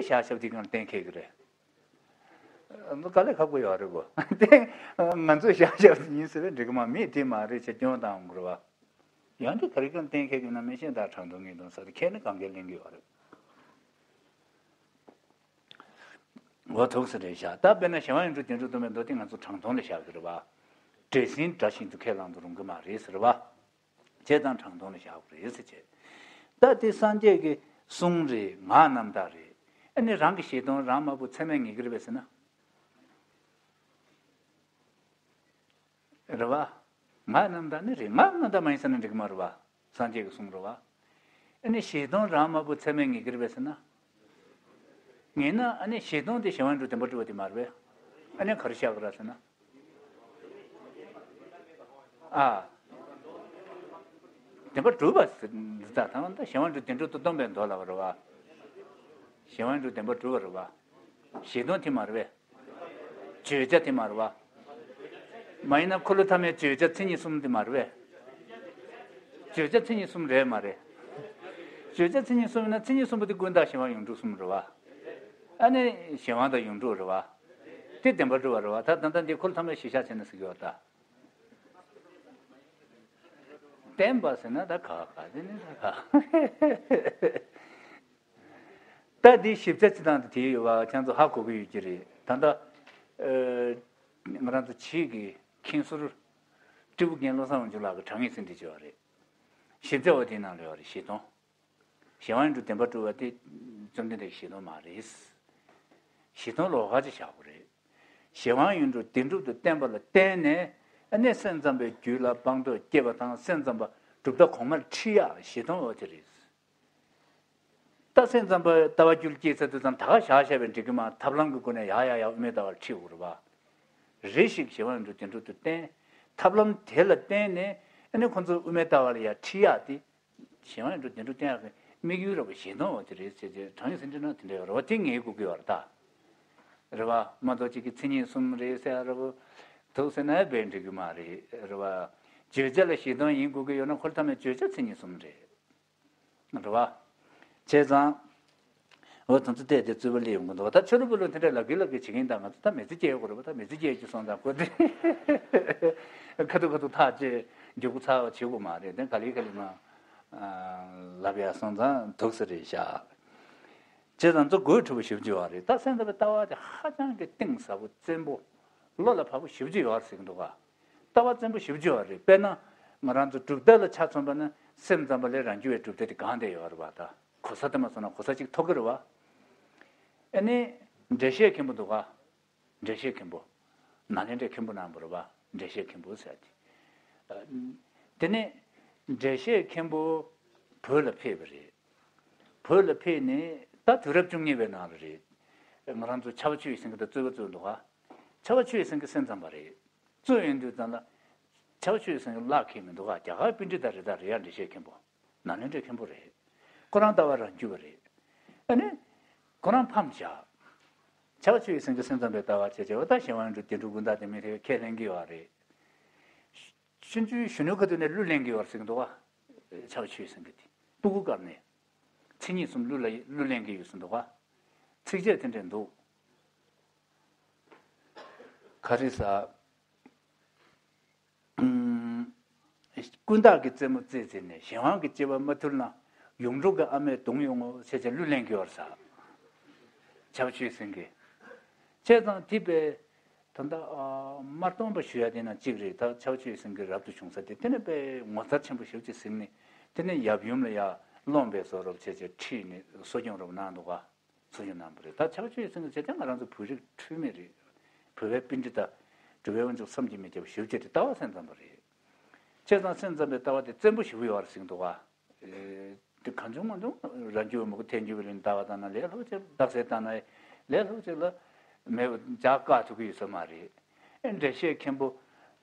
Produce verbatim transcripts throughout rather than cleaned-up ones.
ཤག་ཤག་དེ་གང་གཏན་འཁེལ་གི་རེད། དཀའ་ལས་ཁག་པོ་ཡོད་རེད་གོ། དེ་ང་ཚོས་ཤག་ཤག་ཡིན་ཟེར་བས་འགྲིག་གི་མ། མིས་དེ་མ་རེད་ཅེས་སྐྱོན་བཏང་འོང་གི་རེད་བ། ཡང་དེ་ག་རེ་གང་གཏན་འཁེལ་གི་ན་མི་ཤེས། ད་དྲང་དོན་ངེས་དོན་ཟེར་དེ་ཁས་ནི་གང་གས་ལེན་གི་ཡོད་རེད། འོ་ཐུགས་སུ་རེད་བཞག། ད་དཔེར་ན་གཞན་དབང་ཡུལ་འགྲོ་བདེན་གྲུབ་སྟོན་པའི་མདོ་དེ་ང་ཚོ་དྲང་དོན་ལ་བཞག་གི་རེད་བ། འདྲེ་སྲིན་དགྲ་བཞིན་དུ་ཁས་བླང་དུ་རུང་གི་མ་རེད་ཟེར་བ། བྱས་ཙང་དྲང་དོན་ལ་བཞག་དགོས་རེད་ཟེར་བྱས། ད་དེ་སངས་རྒྱས་ཀྱི་གསུང་རེད། ངག་རྣམ་དག་རེད། ཨ་ནི་རང་གི་བཞེད་དོན་རང་མ་བུ་ཚད་མས་ངེས་ཀྱི་རེད་པས་ཟེར་ན། རེད་བ། ངག་རྣམ་དག་ནི་རེད། ངག་རྣམ་དག་མ་ཡིན་ཟེར་ན་འགྲིག་གི་མ་རེད་བ། སངས་རྒྱས་ཀྱི་གསུང་རེད་བ། ཨ་ནི་བཞེད་དོན་རང་མ་བུ་ཚད་མས་ངེས་ཀྱི་རེད་པས་ཟེར་ན། ངེས་ན་ཨ་ནི་བཞེད་དོན་དེ་གཞན་དབང་ཡུལ་འགྲོ་བདེན་པར་གྲུབ་པ་དེ་མ་རེད་པས། ཨ་ནི་ག་རེ་བཞག་གི་རེད་ཟེར་ན། ཨ། བདེན་པར་གྲུབ་པ་ཟེར་འདི་ལྟ་དང་ད་གཞན་དབང་ཡུལ་འགྲོ་བདེན་གྲུབ་ཏུ་སྟོན་པའི་མདོ་ལབ་པ་རེད་བ། གཞན་དབང་ཡུལ་འགྲོ་བདེན་པར་གྲུབ་པ་རེད་བ། བཞེད་དོན་དེ་མ་རེད་པས། བརྗོད་བྱ་དེ་མ་རེད་བ། མ་ཡིན་ན་འཁོར་ལོ་ཐ་མའི་བརྗོད་བྱ་མཚན་ཉིད་གསུམ་དེ་མ་རེད་པས། བརྗོད་བྱ་མཚན་ཉིད་གསུམ་རེད་མ་རེད། བརྗོད་བྱ་མཚན་ཉིད་གསུམ་ཡིན་ན་མཚན་ཉིད་གསུམ་པོ་དེ་ཀུན་བཏགས་གཞན་དབང་ཡུལ་འགྲོ་གསུམ་རེད་བ། ཨ་ནི་གཞན་དབང་དང་ཡུལ་འགྲོ་རེད་བ། དེ་བདེན་པར་གྲུབ་པ་རེད་བ། ད་ད་ལྟ་འདི་འཁོར་ལོ་ཐ་མའི་གཞི་བཞག་བྱས་ན་ཟེར་གྱི་ཡོད་ད། བརྟེན་པ་ཟེར་ན་ད་ག་ག་དེ་ནི་ད་ག་ད་འདི་ཞིབ་ཆ་བྱེད་སྟངས་དེ་དེ་ཡོད་པ་ཁྱེད་ཚོ་ཧ་གོ་གི་ཡོད་ཀྱི་རེད། ད་ལྟ་ཨ་ང་རང་ཚོ་བྱེས་ཀྱི་མཁན་ཟུར་སྤྲེའུ་རྒན་བློ་བཟང་དབང་ཕྱུག་ལགས་ཀྱིས་དྲང་ངེས་ཟིན་བྲིས་བྱས་པ་རེད། ཞིབ་ཆ་བ་དེའི་ནང་ལ་ཡོད་རེད། བཞེད་དོན། གཞན་དབང་ཡུལ་འགྲོ་བདེན་པར་གྲུབ་པ་དེ་བཅོམ་ལྡན་འདས་ཀྱི་བཞེད་དོན་མ་རེད། བཞེད་དོན་ལོགས་ཀ་ཅིག་བཞག་དགོས་རེད། གཞན་དབང་ཡུལ་འགྲོ་བདེན་གྲུབ་ཏུ་བསྟན་པ་ལ་བརྟེན་ནས་ཨ་ནི་སེམས་ཙམ་པའི་རྒྱུད་ལ་སྤངས་རྟོགས་སྐྱེས་པ་དང་སེམས་ཙམ་པ་གྲུབ་མཐའ་གོང་མར་ཁྲིད་ཡག་བཞེད་དོན་འོ་དེ་རེད། ད་སེམས་ཙམ་པ་ལྟ་བ་རྒྱུད་སྐྱེས་ཚར་དུས་ཙམ་ད་ག་བཞག་བཞག་པའི་འགྲིག་གི་མ། ཐབས་ལམ་གྱི་སྒོ་ནས་ཡག་ཡག་ཡག་དབུ་མའི་ལྟ་བར་ཁྲིད་དགོས་རེད་བ། རེ་ཞིག་གཞན་དབང་ཡུལ་འགྲོ་བདེན་གྲུབ་ཏུ་བསྟན། ཐབས་ལམ་དེ་ལ་བརྟེན་ནས་ཨ་ནི་ཁོང་ཚོ་དབུ་མའི་ལྟ་བ་ལ་ཡང་ཁྲིད་ཡག་དེ། གཞན་དབང་ཡུལ་འགྲོ་བདེན་གྲུབ་བསྟན་ཡག་གི་དམིགས་ཡུལ་རེད་བ། བཞེད་དོན་འོ་དེ་རེད་ཟེར་ཏེ་དྲང་ངེས་ཟིན་བྲིས་ནང་དེ་འདྲ་ཡོད་རེད་བ། དེ་ངེས་དགོས་ཀྱི་ཡོད་རེད་ད། རེད་བ། མ་གཏོགས་གཅིག་གིས་མཚན་ཉིད་གསུམ་རེད་ཟེར་ཡག་རེད་བ། འདུག་ཟེར་ན་དཔེ་འགྲིག་གི་མ་རེད། རེད་བ། བརྗོད་བྱ་ལ་བཞེད་དོན་ཡིན་དགོས་ཀྱི་ཡོད་ན་འཁོར་ལོ་ཐ་མའི་བརྗོད་བྱ་མཚན་ཉིད་གསུམ་རེད། རེད་བ། བྱས་ཙང་། འོ་དོན་ཚོ་བལྟས་ཏེ་རྩོད་པ་སླེབས་ཡོང་གི་འདུག་ད་ཆོས་ལུགས་པ་ལ་དེ་འདྲ་ལབ་ཀྱི་ལབ་ཀྱི་བྱེད་ཀྱིན། ད་ང་ཚོ་ད་མི་ཚེ་སྐྱེལ་དགོས་རེད་བ། ད་མི་ཚེ་སྐྱེལ་རྒྱུ་སོང་ཙང་ཁོ་དེ་ཁ་ཐུག་ཁ་ཐུག་ཐག་བཅད་མགྱོགས་པོ་ཚར་བ་བྱེད་དགོས་མ་རེད། དེ་ག་ལེ་ག་ལེ་ང་ལབ་ཡག་སོང་ཙང་འདུག་ས་རེད་ཤག་བྱས་ཙང་ཚོ་དགོད་བྲོ་པོ་ཞེ་པོ་ཅིག་ཡོད་རེད། ད་སེམས་ཙམ་པའི་ལྟ་བ་དེ་ཧ་ཅང་གི་གཏིང་ཟབ་པོ་བཙན་པོ། བློ་ལ་བབས་པོ་ཞེ་པོ་ཅིག་ཡོད་རེད་ཟེར་གྱི་འདུག་ག་ལྟ་བ་བཙན་པོ་ཞེ་པོ་ཅིག་ཡོད་རེད། དཔེར་ན། ང་རང་ཚོ་གྲུབ་མཐའ་ལ་ཆ་མཚོན་པ་ན་སེམས་ཙམ་པ་ལས་རང་རྒྱུད་པའི་གྲུབ་མཐའ་དེ་གང་དེ་ཡོད་རེད་བ། ད་གོ་ས་དེ་མ་སོང་ན་གོ་ས་གཅིག་ཐོབ་ཀྱི་རེད་བ། ཨ་ནི། འགྲེལ་བཤད་མཁན་པོ་འདུག་ག་འགྲེལ་བཤད་མཁན་པོ། ནཱ་ལེནྡྲའི་མཁན་པོ་རྣམ་པ་རེད་བ། འགྲེལ་བཤད་མཁན་པོ་ཟེར་ཏེ། དེ་ནས། འགྲེལ་བཤད་མཁན་པོ་བོད་ལ་ཕེབས་པ་རེད། བོད་ལ་ཕེབས་ནས་ད་དུས་རབས་བཅུ་གཉིས་པའི་ནང་ལ་རེད། ང་རང་ཚོ་ཕྱྭ་པ་ཆོས་ཀྱི་སེང་གེ་དང་རྩོད་པ་རྩོད་འདུག་ག་ཕྱྭ་པ་ཆོས་ཀྱི་སེང་གེ་སེམས་ཙམ་པ་རེད། རྩོད་ཡོང་དུས་ཙམ་ལ། ཕྱྭ་པ་ཆོས་ཀྱི་སེང་གེ་བརླག་ཁེལ་མི་འདུག་ག་རྒྱ་གར་པཎྜི་ཏ་རེད། ད་རེད་ཡ། འགྲེལ་བཤད་མཁན་པོ། ནཱ་ལེནྡྲའི་མཁན་པོ་རེད། ཁོ་རང་ལྟ་བ་རང་རྒྱུད་པ་རེད། ཨ་ནི། ཁོ་རང་ཕམ་བཞག་ཕྱྭ་པ་ཆོས་ཀྱི་སེང་གེ་སེམས་ཙམ་པའི་ལྟ་བ་བྱས་བྱས་པ་ད་གཞན་དབང་ཡུལ་འགྲོ་བདེན་གྲུབ་ཀུན་བཏགས་དེ་མི་དེ་ཁས་ལེན་གྱི་ཡོད་རེད། ཆུང་ཆུང་གཞོན་ནུའི་ཁ་ཐུག་ནས་གླུ་ལེན་གྱི་ཡོད་རེད་ཟེར་གྱི་འདུག་ག་ཕྱྭ་པ་ཆོས་ཀྱི་སེང་གེ་དེ་སྤུ་གུ་སྐབས་ནས། མཚན་ཉིད་གསུམ་གླུ་ལ་གླུ་ལེན་གྱི་ཡོད་ཟེར་གྱི་འདུག་ག་ཚིགས་བཅད་དེ་འདྲས་འདུག་ག་རེ་ཟ། ཀུན་བཏགས་ཀྱི་རྩེད་མོ་རྩེ་རྩེ་ནས་གཞན་དབང་གི་སྐྱེ་བ་མ་ཐུལ་ན། ཡུམ་འབྲུག་གི་ཨ་མས་བརྡུངས་ཡོང་ངོ་ཟེར་བྱས་གླུ་ལེན་གྱི་ཡོད་རེད་ཟ། ཕྱྭ་པ་ཆོས་སེང་གེ། བྱས་ཙང་དེ་དཔེ། ད་ལྟ་ཨ་མ་སྟོང་པ་ཞུ་ཡ་དེ་ན་གཅིག་རེད། ད་ཕྱྭ་པ་ཆོས་སེང་གེ་རབ་ཏུ་བྱུང་ས་དེ་དེ་ནས་དཔེ་ངོ་མཚར་ཆེན་པོ་ཞེ་པོ་ཅིག་གཟིགས་ནས། དེ་ནས་ཡབ་ཡུམ་ལ་ཡ་སློང་བའི་བཟོ་འདྲ་བྱས་བྱས་ཁྲིད་ནས་གསོ་སྐྱོང་འདྲ་པོ་གནང་འདུག་ག་གསོ་སྐྱོང་གནང་བ་རེད། ད་ཕྱྭ་པ་ཆོས་སེང་གེ་ཟེར་ཏེ་ང་རང་ཚོ་བོད་རིགས་འཁྲུལ་མེད་རེད། བོད་པའི་པཎྜི་ཏ། འགྲོ་བའི་དབང་ཕྱུག་བསམ་གྱིས་མི་ཁྱབ་པ་ཞེ་པོ་ཅིག་དེ་ལྟ་བ་སེམས་ཙམ་པ་རེད། བྱས་ཙང་སེམས་ཙམ་པའི་ལྟ་བ་དེ་བཙན་པོ་ཞེ་པོ་ཡོད་རེད་ཟེར་གྱི་འདུག་ག་དེ་གང་བྱུང་མང་བྱུང་རང་རྒྱུད་མི་གོ་ཐལ་འགྱུར་བའི་ལྟ་བ་བཏང་ན་ལས་སླ་པོ་ཅིག་རྟགས་གསལ་བཏང་ན་ལས་སླ་པོ་ཅིག་ལ་མེད་པ་འཇགས་བཀག་ཐུབ་ཀྱི་ཡོད་ས་མ་རེད། ཨེ་འགྲེལ་བཤད་མཁན་པོ་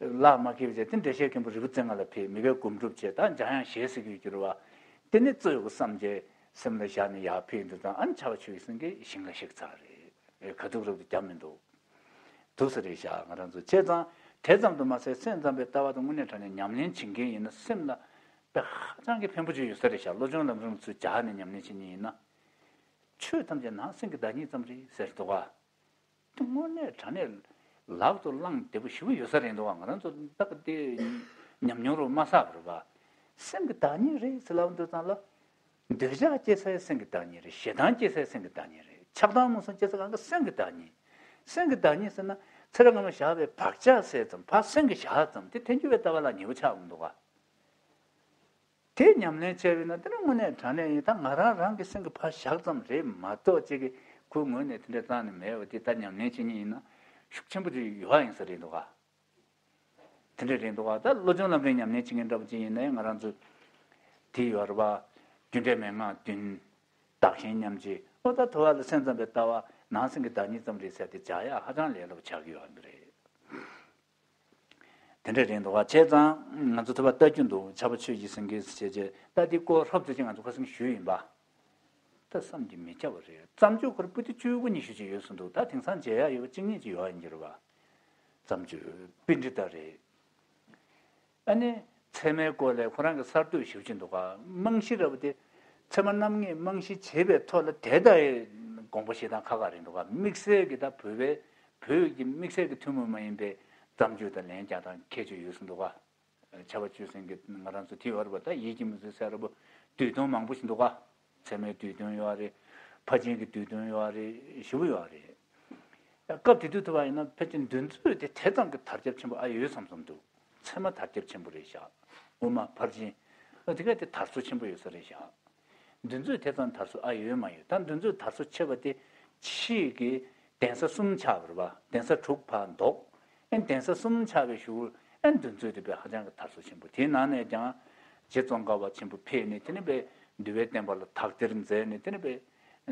བརླག་མ་ཁེལ་བྱས་དེ་འགྲེལ་བཤད་མཁན་པོ་རི་བོ་རྩེ་ལྔ་ལ་ཕེབས། མི་དགེ་སྒོམ་སྒྲུབ་བྱས། ད་འཇམ་དབྱངས་ཞལ་ཟེར་གྱི་ཡོད་ཀྱི་རེད་བ། དེ་ནི་རྩོད་ཡོད་བསམ་བྱས་སེམས་ལ་བཞག་ནས་ཡར་ཕེབས་འདུག་ཙང་ཨ་ནི་ཕྱྭ་པ་ཆོས་སེང་གེ་ཞིང་ལ་གཤེགས་ཚར་རེད། ཨེ་ག་ཐུག་རབ་ཏུ་རྒྱབ་མི་འདུག་འདུག་ས་རེད་ཤག་ང་རང་ཚོ། བྱས་ཙང་དེ་ཙམ་དུ་མ་ཟད་སེམས་ཙམ་པའི་ལྟ་བ་དང་དངོས་གནས་དྲང་གནས་ཉམས་ལེན་བྱེད་མཁན་ཡིན་ན་སེམས་ལ་དཔེ་ཧ་ཅང་གི་ཕན་པོ་ཅིག་ཡོད་ས་རེད་ཤག་བློ་སྦྱོང་ལམ་རིམ་ཚུར་སྦྱར་ནས་ཉམས་ལེན་བྱེད་མཁན་ཡིན་ན། ཆོས་ཐམས་ཅད་ནང་སེམས་ཀྱི་བདག་ཉིད་ཙམ་རེད་ཟེར་འདུག་ག་དངོས་གནས་དྲང་གནས་ལག་ཏུ་བླངས་བདེ་པོ་ཞེ་པོ་ཡོད་ས་རེད་འདུག་ག་ང་རང་ཚོ་ད་དེ་ཉམས་མྱོང་རུ་མ་བསགས་པ་རེད་པ། སེམས་ཀྱི་བདག་ཉིད་རེད་ཟེར་ལབ་འདུག་ཙང་ལ། འདོད་ཆགས་སྐྱེ་སའི་སེམས་ཀྱི་བདག་ཉིད་རེད། ཞེ་སྡང་སྐྱེ་སའི་སེམས་ཀྱི་བདག་ཉིད་རེད། ཆགས་སྡང་རྨུགས་སོགས་སྐྱེ་ས་གང་ག་སེམས་ཀྱི་བདག་ཉིད། སེམས་ཀྱི་བདག་ཉིད་ཟེར་ན་ཚེ་རབས་སྔ་མ་བཞག་པའི་བག་ཆགས་ཟེར་ཙམ་ཕར་སེམས་ཀྱི་བཞག་ཙམ་དེ་ཐལ་འགྱུར་བའི་ལྟ་བ་ལ་ཉེ་བོ་ཆགས་འོང་འདུག་ག་དེ་ཉམས་ལེན་བྱས་པས་ན་དེ་ནི་དངོས་གནས་དྲང་གནས་ཡིན། ད་ང་རང་རང་གི་སེམས་ཀྱི་ཕར་བཞག་ཙམ་རེད་མ་གཏོགས་ཅིག་གི་ཁོའི་ངོས་ནས་དེ་འདྲ་རྩ་ནས་མེད་པ་དེ་ད་ཉམས་ལེན་བྱེད་མཁན་ཡིན་ན་ཤུགས་ཆེན་པོ་ཅིག་ཡོད་ཡིན་ས་རེད་འདུག་ག་དེ་འདྲ་རེད་འདུག་ག་ད་བློ་སྦྱོང་ལམ་རིམ་ཉམས་ལེན་བྱེད་མཁན་འདྲ་པོ་ཅིག་ཡིན་ན་ང་རང་ཚོ་དེ་ཡོད་རེད་པ། རྒྱུ་འབྲས་མན་ངག་བདུན། བདག་གཞན་མཉམ་བརྗེ། ཨོ་ད་ཐོ་བ་ལ་སེམས་ཙམ་པའི་ལྟ་བ་ནང་སེམས་ཀྱི་བདག་ཉིད་ཙམ་རེད་ཟེར་ཏེ་བྱ་ཡག་ཧ་ཅང་ལས་སླ་པོ་ཆགས་ཀྱི་ཡོད་པ་རེད། དེ་འདྲ་རེད་འདུག་ག་བྱས་ཙང་ང་ཚོ་ཐོ་བ་ལྟ་རྒྱུ་འདུག་ཆར་པ་ཆོས་ཀྱི་སེང་གེ་ཟེར་བྱས་བྱས་ད་དེ་སྐོར་ཧྲོབ་ཙམ་ཅིག་ང་ཚོ་ཁ་སང་ཞུས་ཡིན་པ། ད་བསམ་གྱིས་མི་ཁྱབ་པ་རེད། བརྩམས་ཆོས་ཁོར་པོ་ཏི་བཅུ་དགུ་ཉི་ཤུ་ཅིག་ཡོད་བཟོ་འདུག་ད་དེང་སང་མཇལ་ཡག་ཡོད་པ་གཅིག་གཉིས་ཅིག་ཡོད་ཡིན་གྱི་རེད་པ། བརྩམས་ཆོས་པཎྜི་ཏ་རེད། ཨ་ནི་ཚད་མའི་སྐོར་ལ་ཁོ་རང་གི་གསར་གཏོད་ཞེ་པོ་ཅིག་འདུག་ག་རྨང་གཞི་ར་བ་དེ་ཚད་མ་རྣམ་ངེས་རྨང་གཞི་བྱས་པའི་ཐོག་ལ་དེ་ལྟ་ཡི་དགོངས་པ་བཞེས་སྟངས་ཁག་ཁག་རེད་འདུག་ག་དམིགས་བསལ་གྱི་ད་བོད་པའི་བོད་ཀྱི་དམིགས་བསལ་གྱི་ཐུན་མོང་མ་ཡིན་པའི་བརྩམས་ཆོས་དང་ལན་རྒྱག་སྟངས་ཁྱད་ཆོས་ཡོད་བཟོ་འདུག་ག་ཆར་པ་ཆོས་སེང་གེ་ང་རང་ཚོ་དེ་ཡོད་རེད་པ། ད་ཡིད་ཀྱིས་མི་བཟོད་ཟེར་ར་བ་བསྡུས་དོན་མང་པོ་ཞིག་འདུག་ག་ཚད་མའི་བསྡུས་དོན་ཡོད་རེད། ཕར་ཕྱིན་གྱི་བསྡུས་དོན་ཡོད་རེད། ཞེ་པོ་ཡོད་རེད། སྐབས་དེ་དུས་ཐུབ་པ་ཡིན་ན་ཕལ་ཆེར་འདུ་འཛོམས་དེ་དེ་ཙམ་གྱི་དར་ཁྱབ་ཆེན་པོ་ཨ་ཡོད་བསམ་བསམ་འདུག་ཚད་མ་དར་ཁྱབ་ཆེན་པོ་རེད་ཤག་དབུ་མ་ཕར་ཕྱིན་ཨ་དེ་ག་དེ་དར་སོ་ཆེན་པོ་ཡོད་ས་རེད་ཤག་འདུ་འཛོམས་དེ་ཙམ་དར་སོ་ཨ་ཡོད་མ་ཡོད། ད་འདུ་འཛོམས་དར་སོ་ཆེ་བ་དེ་ཕྱིས་ཀྱི་གདན་ས་གསུམ་ཆགས་པ་རེད་པ། གདན་ས་དྲུག་ཕར་ལྡོག་ཨེ་གདན་ས་གསུམ་ཆགས་པའི་གཞུག་ཨེ་འདུ་འཛོམས་དེ་དཔེ་ཧ་ཅང་གི་དར་སོ་ཆེན་པོ། དེའི་ནང་ནས་ཀྱང་རྗེ་ཙོང་ཁ་པ་ཆེན་པོ་ཕེབས་ནས་དེ་ནས་དཔེ་འདུལ་བའི་བསྟན་པ་ལ་དག་ཐེར་མཛད་ནས་དེ་ནས་དཔེ་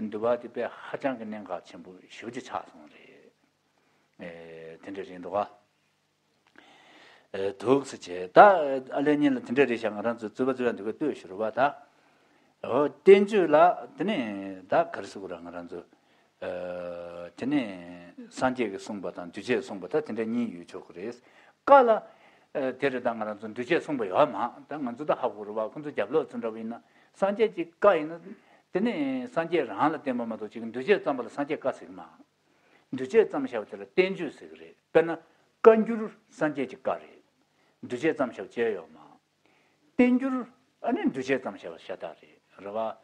འདུལ་བ་དེ་དཔེ་ཧ་ཅང་གི་གནད་འགག་ཆེན་པོ་ཞེ་པོ་ཅིག་ཆགས་སོང་རེད། ཨེ་དེ་འདྲ་རེད་འདུག་ག་ཨེ་འདུག་སེ་བྱས། ད་ཨ་ལས་ཉིན་ལ་དེ་འདྲ་རེད་ཤག་ང་རང་ཚོ་རྩོད་པ་རྩོད་ཡ་འདི་ག་ལྟོས་ཞུ་རུ་བ་ད། ཨོ་བསྟན་བཅོས་ལ་དེ་ནས་ད་ག་རེ་ཟེར་དགོས་ར་ང་རང་ཚོ། ཨ་དེ་ནས་སངས་རྒྱས་ཀྱིས་གསུངས་པ་དང་འདུས་བྱས་གསུངས་པ་ད་དེ་འདྲ་གཉིས་ཡོད་ཆོག་གི་རེད། བཀའ་ལ་ཨ་དེ་རེད། ད་ང་རང་ཚོ་འདུས་བྱས་གསུངས་པ་ཡོད་མ་ད་ང་ཚོ་ད་ཧ་གོ་རུ་བ་ཁོང་ཚོ་རྒྱབ་ལོག་ཚོ་འདྲ་བ་ཡིན་ན་སངས་རྒྱས་ཀྱི་བཀའ་ཡིན་ན་དེ་ནས་སངས་རྒྱས་རང་ལ་བརྟེན་པ་མ་གཏོགས་ཅིག་འདུས་བྱས་ཙམ་པ་ལ་སངས་རྒྱས་བཀའ་ཟེར་གི་མ། འདུས་བྱས་ཙམ་བཞག་པ་དེ་ལ་བསྟན་བཅོས་ཟེར་གི་རེད། དཔེར་ན་བཀའ་འགྱུར་སངས་རྒྱས་ཀྱི་བཀའ་རེད། འདུས་བྱས་ཙམ་བཞག་བྱས་ཡོད་མ། བསྟན་འགྱུར་ཨ་ནི་འདུས་བྱས་ཙམ་བཞག་པ་ཤ་སྟག་རེད། རེད་བ།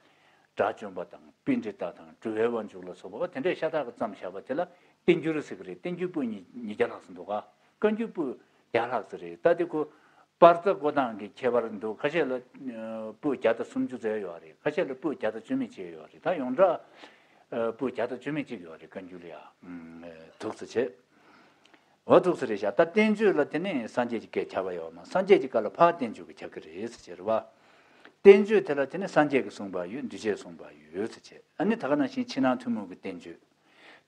དགྲ་བཅོམ་པ་དང་པཎྜི་ཏ་དང་གྲུབ་པའི་དབང་ཕྱུག་ལ་སོགས་པ་དེ་འདྲའི་ཤ་སྟག་གི་ཙམ་བཞག་པ་དེ་ལ་བསྟན་འགྱུར་ཟེར་གི་རེད། བསྟན་འགྱུར་པོད་ཉིས་ཉིས་བརྒྱ་ལྷག་ཙམ་འདུག་ག་བཀའ་འགྱུར་པོད་བརྒྱ་ལྷག་ཙམ་རེད། ད་དེ་ཁོ་པར་རྩ་བཀོད་སྟངས་ཀྱི་ཁྱད་པར་འདུག་ཁ་ཤས་ལ་ཨ་པོད་བརྒྱ་དང་སུམ་ཅུ་ཙམ་ཡོད་རེད། ཁ་ཤས་ལ་པོད་བརྒྱ་དང་བཅུ་མེད་ཅིག་ཡོད་རེད། ད་ཡོངས་གྲགས་ཨ་པོད་བརྒྱ་དང་བཅུ་མེད་ཅིག་ཡོད་རེད། བཀའ་འགྱུར་ལ་ཡ་ཨ་འདུག་སེ་བྱས། འོ་འདུག་སེ་རེད་ཤག་ད་བསྟན་བཅོས་ལ་དེ་ནས་སངས་རྒྱས་ཀྱི་བཀའ་ཁྱབ་པ་ཡོད་མ། སངས་རྒྱས་ཀྱི་བཀའ་ལ་ཕར་བསྟན་བཅོས་ཀྱི་ཁྱབ་ཀྱི་རེད་ཟེར་བྱས་རེད་བ། བསྟན་བཅོས་དེ་ལ་དེ་ནས་སངས་རྒྱས་ཀྱིས་གསུངས་པ་ཡོད། འདུས་བྱས་གསུངས་པ་ཡོད་ཟེར་བྱས། ཨ་ནི་ད་ག་ནང་བཞིན་ཕྱི་ནང་ཐུན་མོང་གི་བསྟན་བཅོས།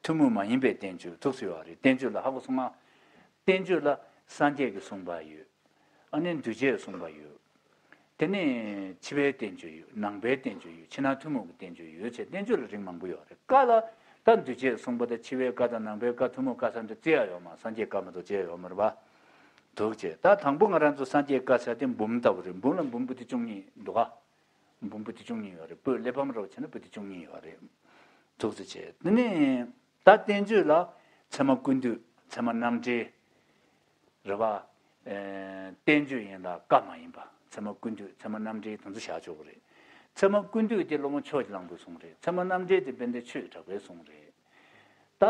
ཐུན་མོང་མ་ཡིན་པའི་བསྟན་བཅོས་འདུག་སེ་ཡོད་རེད། བསྟན་བཅོས་ལ་ཧ་གོ་སོང་ང་། བསྟན་བཅོས་ལ་སངས་རྒྱས་ཀྱིས་གསུངས་པ་ཡོད། ཨ་ནི་འདུས་བྱས་གསུངས་པ་ཡོད། དེ་ནས་ཕྱི་པའི་བསྟན་བཅོས་ཡོད། ནང་པའི་བསྟན་བཅོས་ཡོད། ཕྱི་ནང་ཐུན་མོང་གི་བསྟན་བཅོས་ཡོད་ཅེས་བསྟན་བཅོས་ལ་རིགས་མང་པོ་ཡོད་རེད། བཀའ་ལ་ད་འདུས་བྱས་གསུངས་པ་དང་ཕྱི་པའི་བཀའ་དང་ནང་པའི་བཀའ་ཐུན་མོང་བཀའ་ཟེར་འདི་བརྩི་ཡ་ཡོད་མ། སངས་རྒྱས་བཀའ་མ་གཏོགས་བརྩི་ཡ་ཡོད་མ་རེད་པ། འདུག་ཅེས། ད་དང་པོ་ང་རང་ཚོ་སངས་རྒྱས་བཀའ་ཟེར་དེ་འབུམ་ལྟ་བུ་རེད། འབུམ་ལ་འབུམ་པོ་ཏི་བཅུ་གཉིས་འདུག་ག་འབུམ་པོ་ཏི་བཅུ་གཉིས་ཡོད་རེད། པོད་གླེགས་བམ་རོ་བྱས་ན་པོ་ཏི་བཅུ་གཉིས་ཡོད་རེད། འདུག་ཅེས་བྱས། དེ་ནས་ད་བསྟན་བཅོས་ལ་ཚད་མ་ཀུན་བཏུས། ཚད་མ་རྣམ་འགྲེལ། རེད་བ། ཨེ་བསྟན་བཅོས་ཡིན་ལ་བཀའ་མ་ཡིན་པ། ཚད་མ་ཀུན་བཏུས། ཚད་མ་རྣམ་འགྲེལ་དེ་ཚོ་བཞག་ཆོག་གི་རེད། ཚད་མ་ཀུན་བཏུས་དེ་སློབ་དཔོན་ཕྱོགས་ཀྱི་གླང་པོའི་གསུང་རེད། ཚད་མ་རྣམ་འགྲེལ་དེ་དཔལ་ལྡན་ཆོས་ཀྱི་གྲགས་པའི་གསུང་རེད། ད་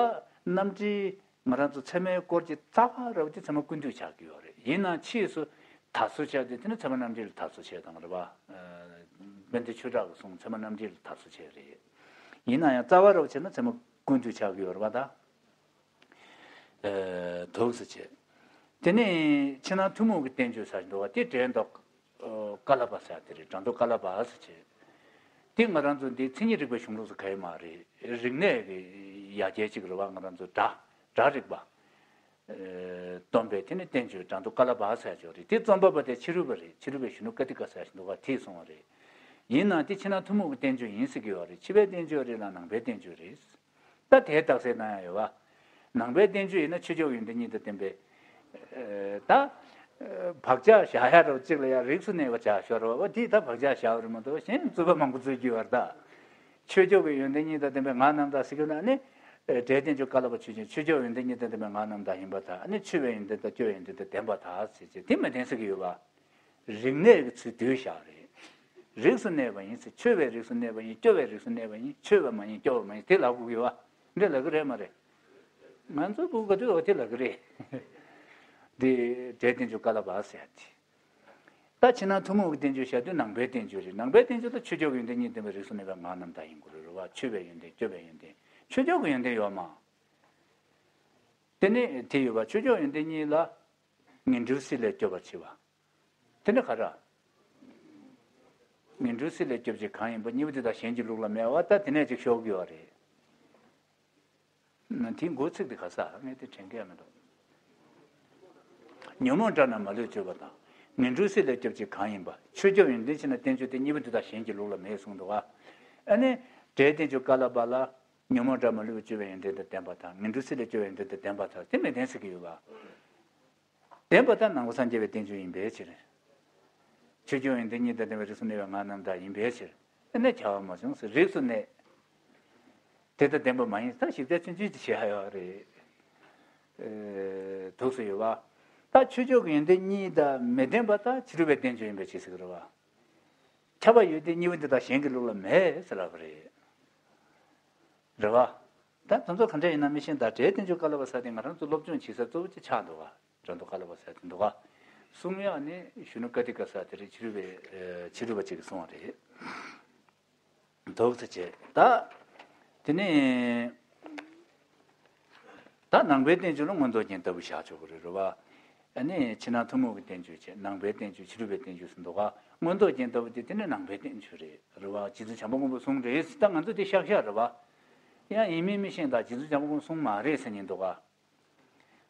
རྣམ་འགྲེལ་ང་རང་ཚོ་ཚད་མའི་སྐོར་གྱི་རྩ་བ་ར་བ་དེ་ཚད་མ་ཀུན་བཏུས་ཆགས་ཀྱི་ཡོད་རེད། ཡིན་ནའང་ཕྱིས་སུ་དར་སྲོལ་ཆགས་དེ་དེ་ནི་ཚད་མ་རྣམ་འགྲེལ་དར་སྲོལ་ཆགས་དང་རེད་བ། ཨ་དཔལ་ལྡན་ཆོས་གྲགས་ཀྱི་གསུང་ཚད་མ་རྣམ་འགྲེལ་དར་སྲོལ་ཆགས་རེད། ཡིན་ན་ཡང་རྩ་བ་ར་བ་བྱས་ན་ཚད་མ་ཀུན་བཏུས་ཆགས་ཀྱི་ཡོད་རེད་བ་ད། ཨ་འདུག་སེ་བྱས། དེ་ནས་ཕྱི་ནང་ཐུན་མོང་གི་བསྟན་བཅོས་ཟེར་འདུག་བ། དེ་འགྲེལ་མདོ་ཀ་ལ་པ་ཟེར་དེ་རེད། འགྲེལ་མདོ་ཀ་ལ་པ་ཟེར་བྱས། དེ་ང་རང་ཚོ་འདི་མཚན་ཉིད་རིག་པའི་གཞུང་ལུགས་སུ་ག་ཡེ་མ་རེད། རིག་གནས་ཀྱི་ཡ་གྱལ་གཅིག་རེད་བ། ང་རང་ཚོ་སྒྲ་སྒྲ་རིག་པ། ཨ་སྟོན་པའི་དེ་ནི་བསྟན་བཅོས་འགྲེལ་མདོ་ཀ་ལ་པ་ཟེར་ཅིག་ཡོད་རེད། དེ་རྩོམ་པ་པོ་དེ་ཕྱི་རོལ་པ་རེད། ཕྱི་རོལ་པའི་གཞོན་ནུ་ཀ་ཏི་ཀ་ཟེར་ཅིག་འདུག་བ། དེས་གསུངས་པ་རེད། ཡིན་ནའང་དེ་ཕྱི་ནང་ཐུན་མོང་གི་བསྟན་བཅོས་ཡིན་ཟེར་གྱི་ཡོད་རེད། ཕྱི་པའི་བསྟན་བཅོས་རེད་ལ་ནང་པའི་བསྟན་བཅོས་རེད། ད་དེ་རྟགས་གསལ་གནང་ཡ་ཡོད་བ། ནང་པའི་བསྟན་བཅོས་ཡིན་ན་ཆོས་ཕྱོགས་ཡོན་ཏན་གཉིས་དང་ལྡན་པའི། ཨ་ད་ཨ་བག་ཆགས་བཞག་ཡ་རོ་གཅིག་ལ་ཡ་རིགས་སུ་གནས་པ་བྱ་ཤོར་བ་བ། དེས་ད་བག་ཆགས་བཞག་པ་རེད་མ་གཏོགས་གཞན་རྩོད་པ་མང་པོ་རྩོད་ཀྱི་ཡོད་རེད་ད། ཆོས་ཕྱོགས་ཀྱི་ཡོན་ཏན་གཉིས་དང་ལྡན་པའི་ངག་རྣམ་དག་ཟེར་གྱི་ན་ནི། སྒྲའི་བསྟན་བཅོས་ཀ་ལ་པ་ཆོས་ཅན། ཆོས་ཕྱོགས་ཡོན་ཏན་གཉིས་དང་ལྡན་པའི་ངག་རྣམ་དག་ཡིན་པར་ཐལ། ཨ་ནི་ཆོས་པའི་ཡོན་ཏན་དང་སྐྱོ་བའི་ཡོན་ཏན་དང་ལྡན་པར་ཐལ་ཟེར་གྱི་དེ་མི་ལྡན་ཟེར་གྱི་ཡོད་པ། རིགས་གནས་ཀྱི་ཚུལ་བསྡུས་བཞག་རེད། རིགས་སུ་གནས་པ་ཡིན་ཟེར། ཆོས་པའི་རིགས་སུ་གནས་པ་ཡིན། སྐྱོ་བའི་རིགས་སུ་གནས་པ་ཡིན། ཆོས་པ་མ་ཡིན། སྐྱོ་བ་མ་ཡིན། དེ་ལབ་དགོས་ཀྱི་ཡོད་པ། འདི་ལབ་ཀྱི་རེད་མ་རེད། ང་ཚོའི་བུ་ག་དུས་འོ་དེ་ལབ་ཀྱི་རེད། འདི་སྒྲའི་བསྟན་བཅོས་ཀ་ལ་པ་ཟེར་ཡ་དེ། ད་ཕྱི་ནང་ཐུན་མོང་གི་བསྟན་བཅོས་བཤད་དུས་ནང་པའི་བསྟན་བཅོས་རེད། ནང་པའི་བསྟན་བཅོས་ལ་ཆོས་ཕྱོགས་ཀྱི་ཡོན་ཏན་གཉིས་ལྡན་པའི་རིགས་སུ་གནས་པའི་ངག་རྣམ་དག་ཡིན་དགོས་རེད་པ། ཆོས་པའི་ཡོན་ཏན། སྐྱོ་བའི་ཡོན་ཏན། ཆོས་ཕྱོགས་ཀྱི་ཡོན་ཏན་ཡོད་མ། དེ་ནི་དེ་ཡོད་པ། ཆོས་ཕྱོགས་ཡོན་ཏན་གཉིས་ལ་ངན་འགྲོའི་སྲིད་ལས་སྐྱོབ་པར་བྱེད་པ། དེ་ནི་ག་རེ། ངན་འགྲོའི་སྲིད་ལས་སྐྱོབ་བྱེད་གང་ཡིན་པ། གཉིས་པོ་དེ་དག་གཞན་གྱི་ལུགས་ལ་མེད་པ། ད་དེ་ནས་ཅིག་ཤོག་གི་ཡོད་རེད། ན་དེའི་མགོ་ཚིག་དེ་ག་ས་ངས་དེ་དྲན་གི་ཡ་མི་འདུག་ཉོན་མོངས་དགྲ་རྣམས་མ་ལུས་གཅོད་པ་དང་། ངན་འགྲོའི་སྲིད་ལས་སྐྱོབ་བྱེད་གང་ཡིན་པ། ཆོས་ཕྱོགས་ཡོན་ཏན་ཕྱི་ནང་བསྟན་བཅོས་ཏེ། གཉིས་པོ་འདི་དག་གཞན་གྱི་ལུགས་ལ་མེད་གསུངས་འདུག་ག་ཨ་ནི་སྒྲའི་བསྟན་བཅོས་ཀ་ལ་པ་ལ། ཉོན་མོངས་དགྲ་མ་ལུས་པ་གཅོད་པའི་ཡོན་ཏན་དང་ལྡན་པར་ཐལ། ངན་འགྲོའི་སྲིད་ལས་སྐྱོབ་པའི་ཡོན་ཏན་དང་ལྡན་པར་ཐལ། དེ་མི་ལྡན་ཟེར་གྱི་ཡོད་པ། ལྡན་པ་དང་ནང་པ་སངས་རྒྱས་པའི་བསྟན་བཅོས་ཡིན་པའི་ཕྱིར། ཆོས་ཕྱོགས་ཡོན་ཏན་གཉིས་དང་ལྡན་པའི་རིགས་སུ་གནས་པའི་ངག་རྣམ་དག་ཡིན་པའི་ཕྱིར། ཨ་ནི་བྱ་བ་མ་བྱུང་ཟེར། རིགས་སུ་གནས། དེ་དང་ལྡན་པ་མ་ཡིན། ད་ཞིབ་ཆ་ཆུང་ཆུང་ཅིག་བྱེད་ཡ་ཡོད་རེད། ཨེ། འདུག་སེ་ཡོད་པ། ད་ཆོས་ཕྱོགས་ཀྱི་ཡོན་ཏན་གཉིས་དང་མི་ལྡན་པ་ད་ཕྱི་རོལ་པའི་བསྟན་བཅོས་ཡིན་པའི་ཕྱིར་ཟེར་གྱི་རེད་པ། ཁྱབ་པ་ཡོད་དེ། གཉིས་པོ་འདི་དག་གཞན་གྱི་ལུགས་ལ་མེད་ཟེར་ལབ་པ་རེད། རེད་པ། ད་དེ་ཚོ་ག་འདྲ་ཡིན་ན་མི་ཤེས། ད་སྒྲའི་བསྟན་བཅོས་ཀ་ལ་པ་ཟེར་དེ་ང་རང་ཚོ་སློབ་སྦྱོང་བྱེད་ས་གཙོ་བོ་ཅིག་ཆགས་འདུག་ག་རང་མདོ་ཀ་ལ་པ་ཟེར་དེ་འདུག་ག་གསུང་ཡག་ནི་གཞོན་ནུ་ཀ་ཏི་ཀ་ཟེར་དེ་རེད། ཕྱི་རོལ་པའི་ཕྱི་རོལ་པ་ཅིག་གིས་གསུངས་པ་རེད། འདུག་སེ་བྱས། ད་དེ་ནས་ད་ནང་པའི་བསྟན་བཅོས་ལ་མངོན་རྟོགས་རྒྱན་ལྟ་བུ་བཞག་ཆོག་གི་རེད། རེད་པ། ཨ་ནི་ཕྱི་ནང་ཐུན་མོང་གི་བསྟན་བཅོས་བྱས། ནང་པའི་བསྟན་བཅོས། ཕྱི་རོལ་པའི་བསྟན་བཅོས་ཟེར་འདུག་ག་མངོན་རྟོགས་རྒྱན་ལྟ་བུ་དེ་དེ་ནི་ནང་པའི་བསྟན་བཅོས་རེད། རེད་པ། རྗེ་བཙུན་བྱམས་པ་མགོན་པོ་གསུངས་རེད། ད་ང་ཚོ་དེ་ཤག་ཤག་རེད་པ། ཡང་ཡིན་མིན་མི་ཤེས། ད་རྗེ་བཙུན་བྱམས་པ་མགོན་པོ་གསུངས་མ་རེད་ཟེར་མཁན་འདུག་ག་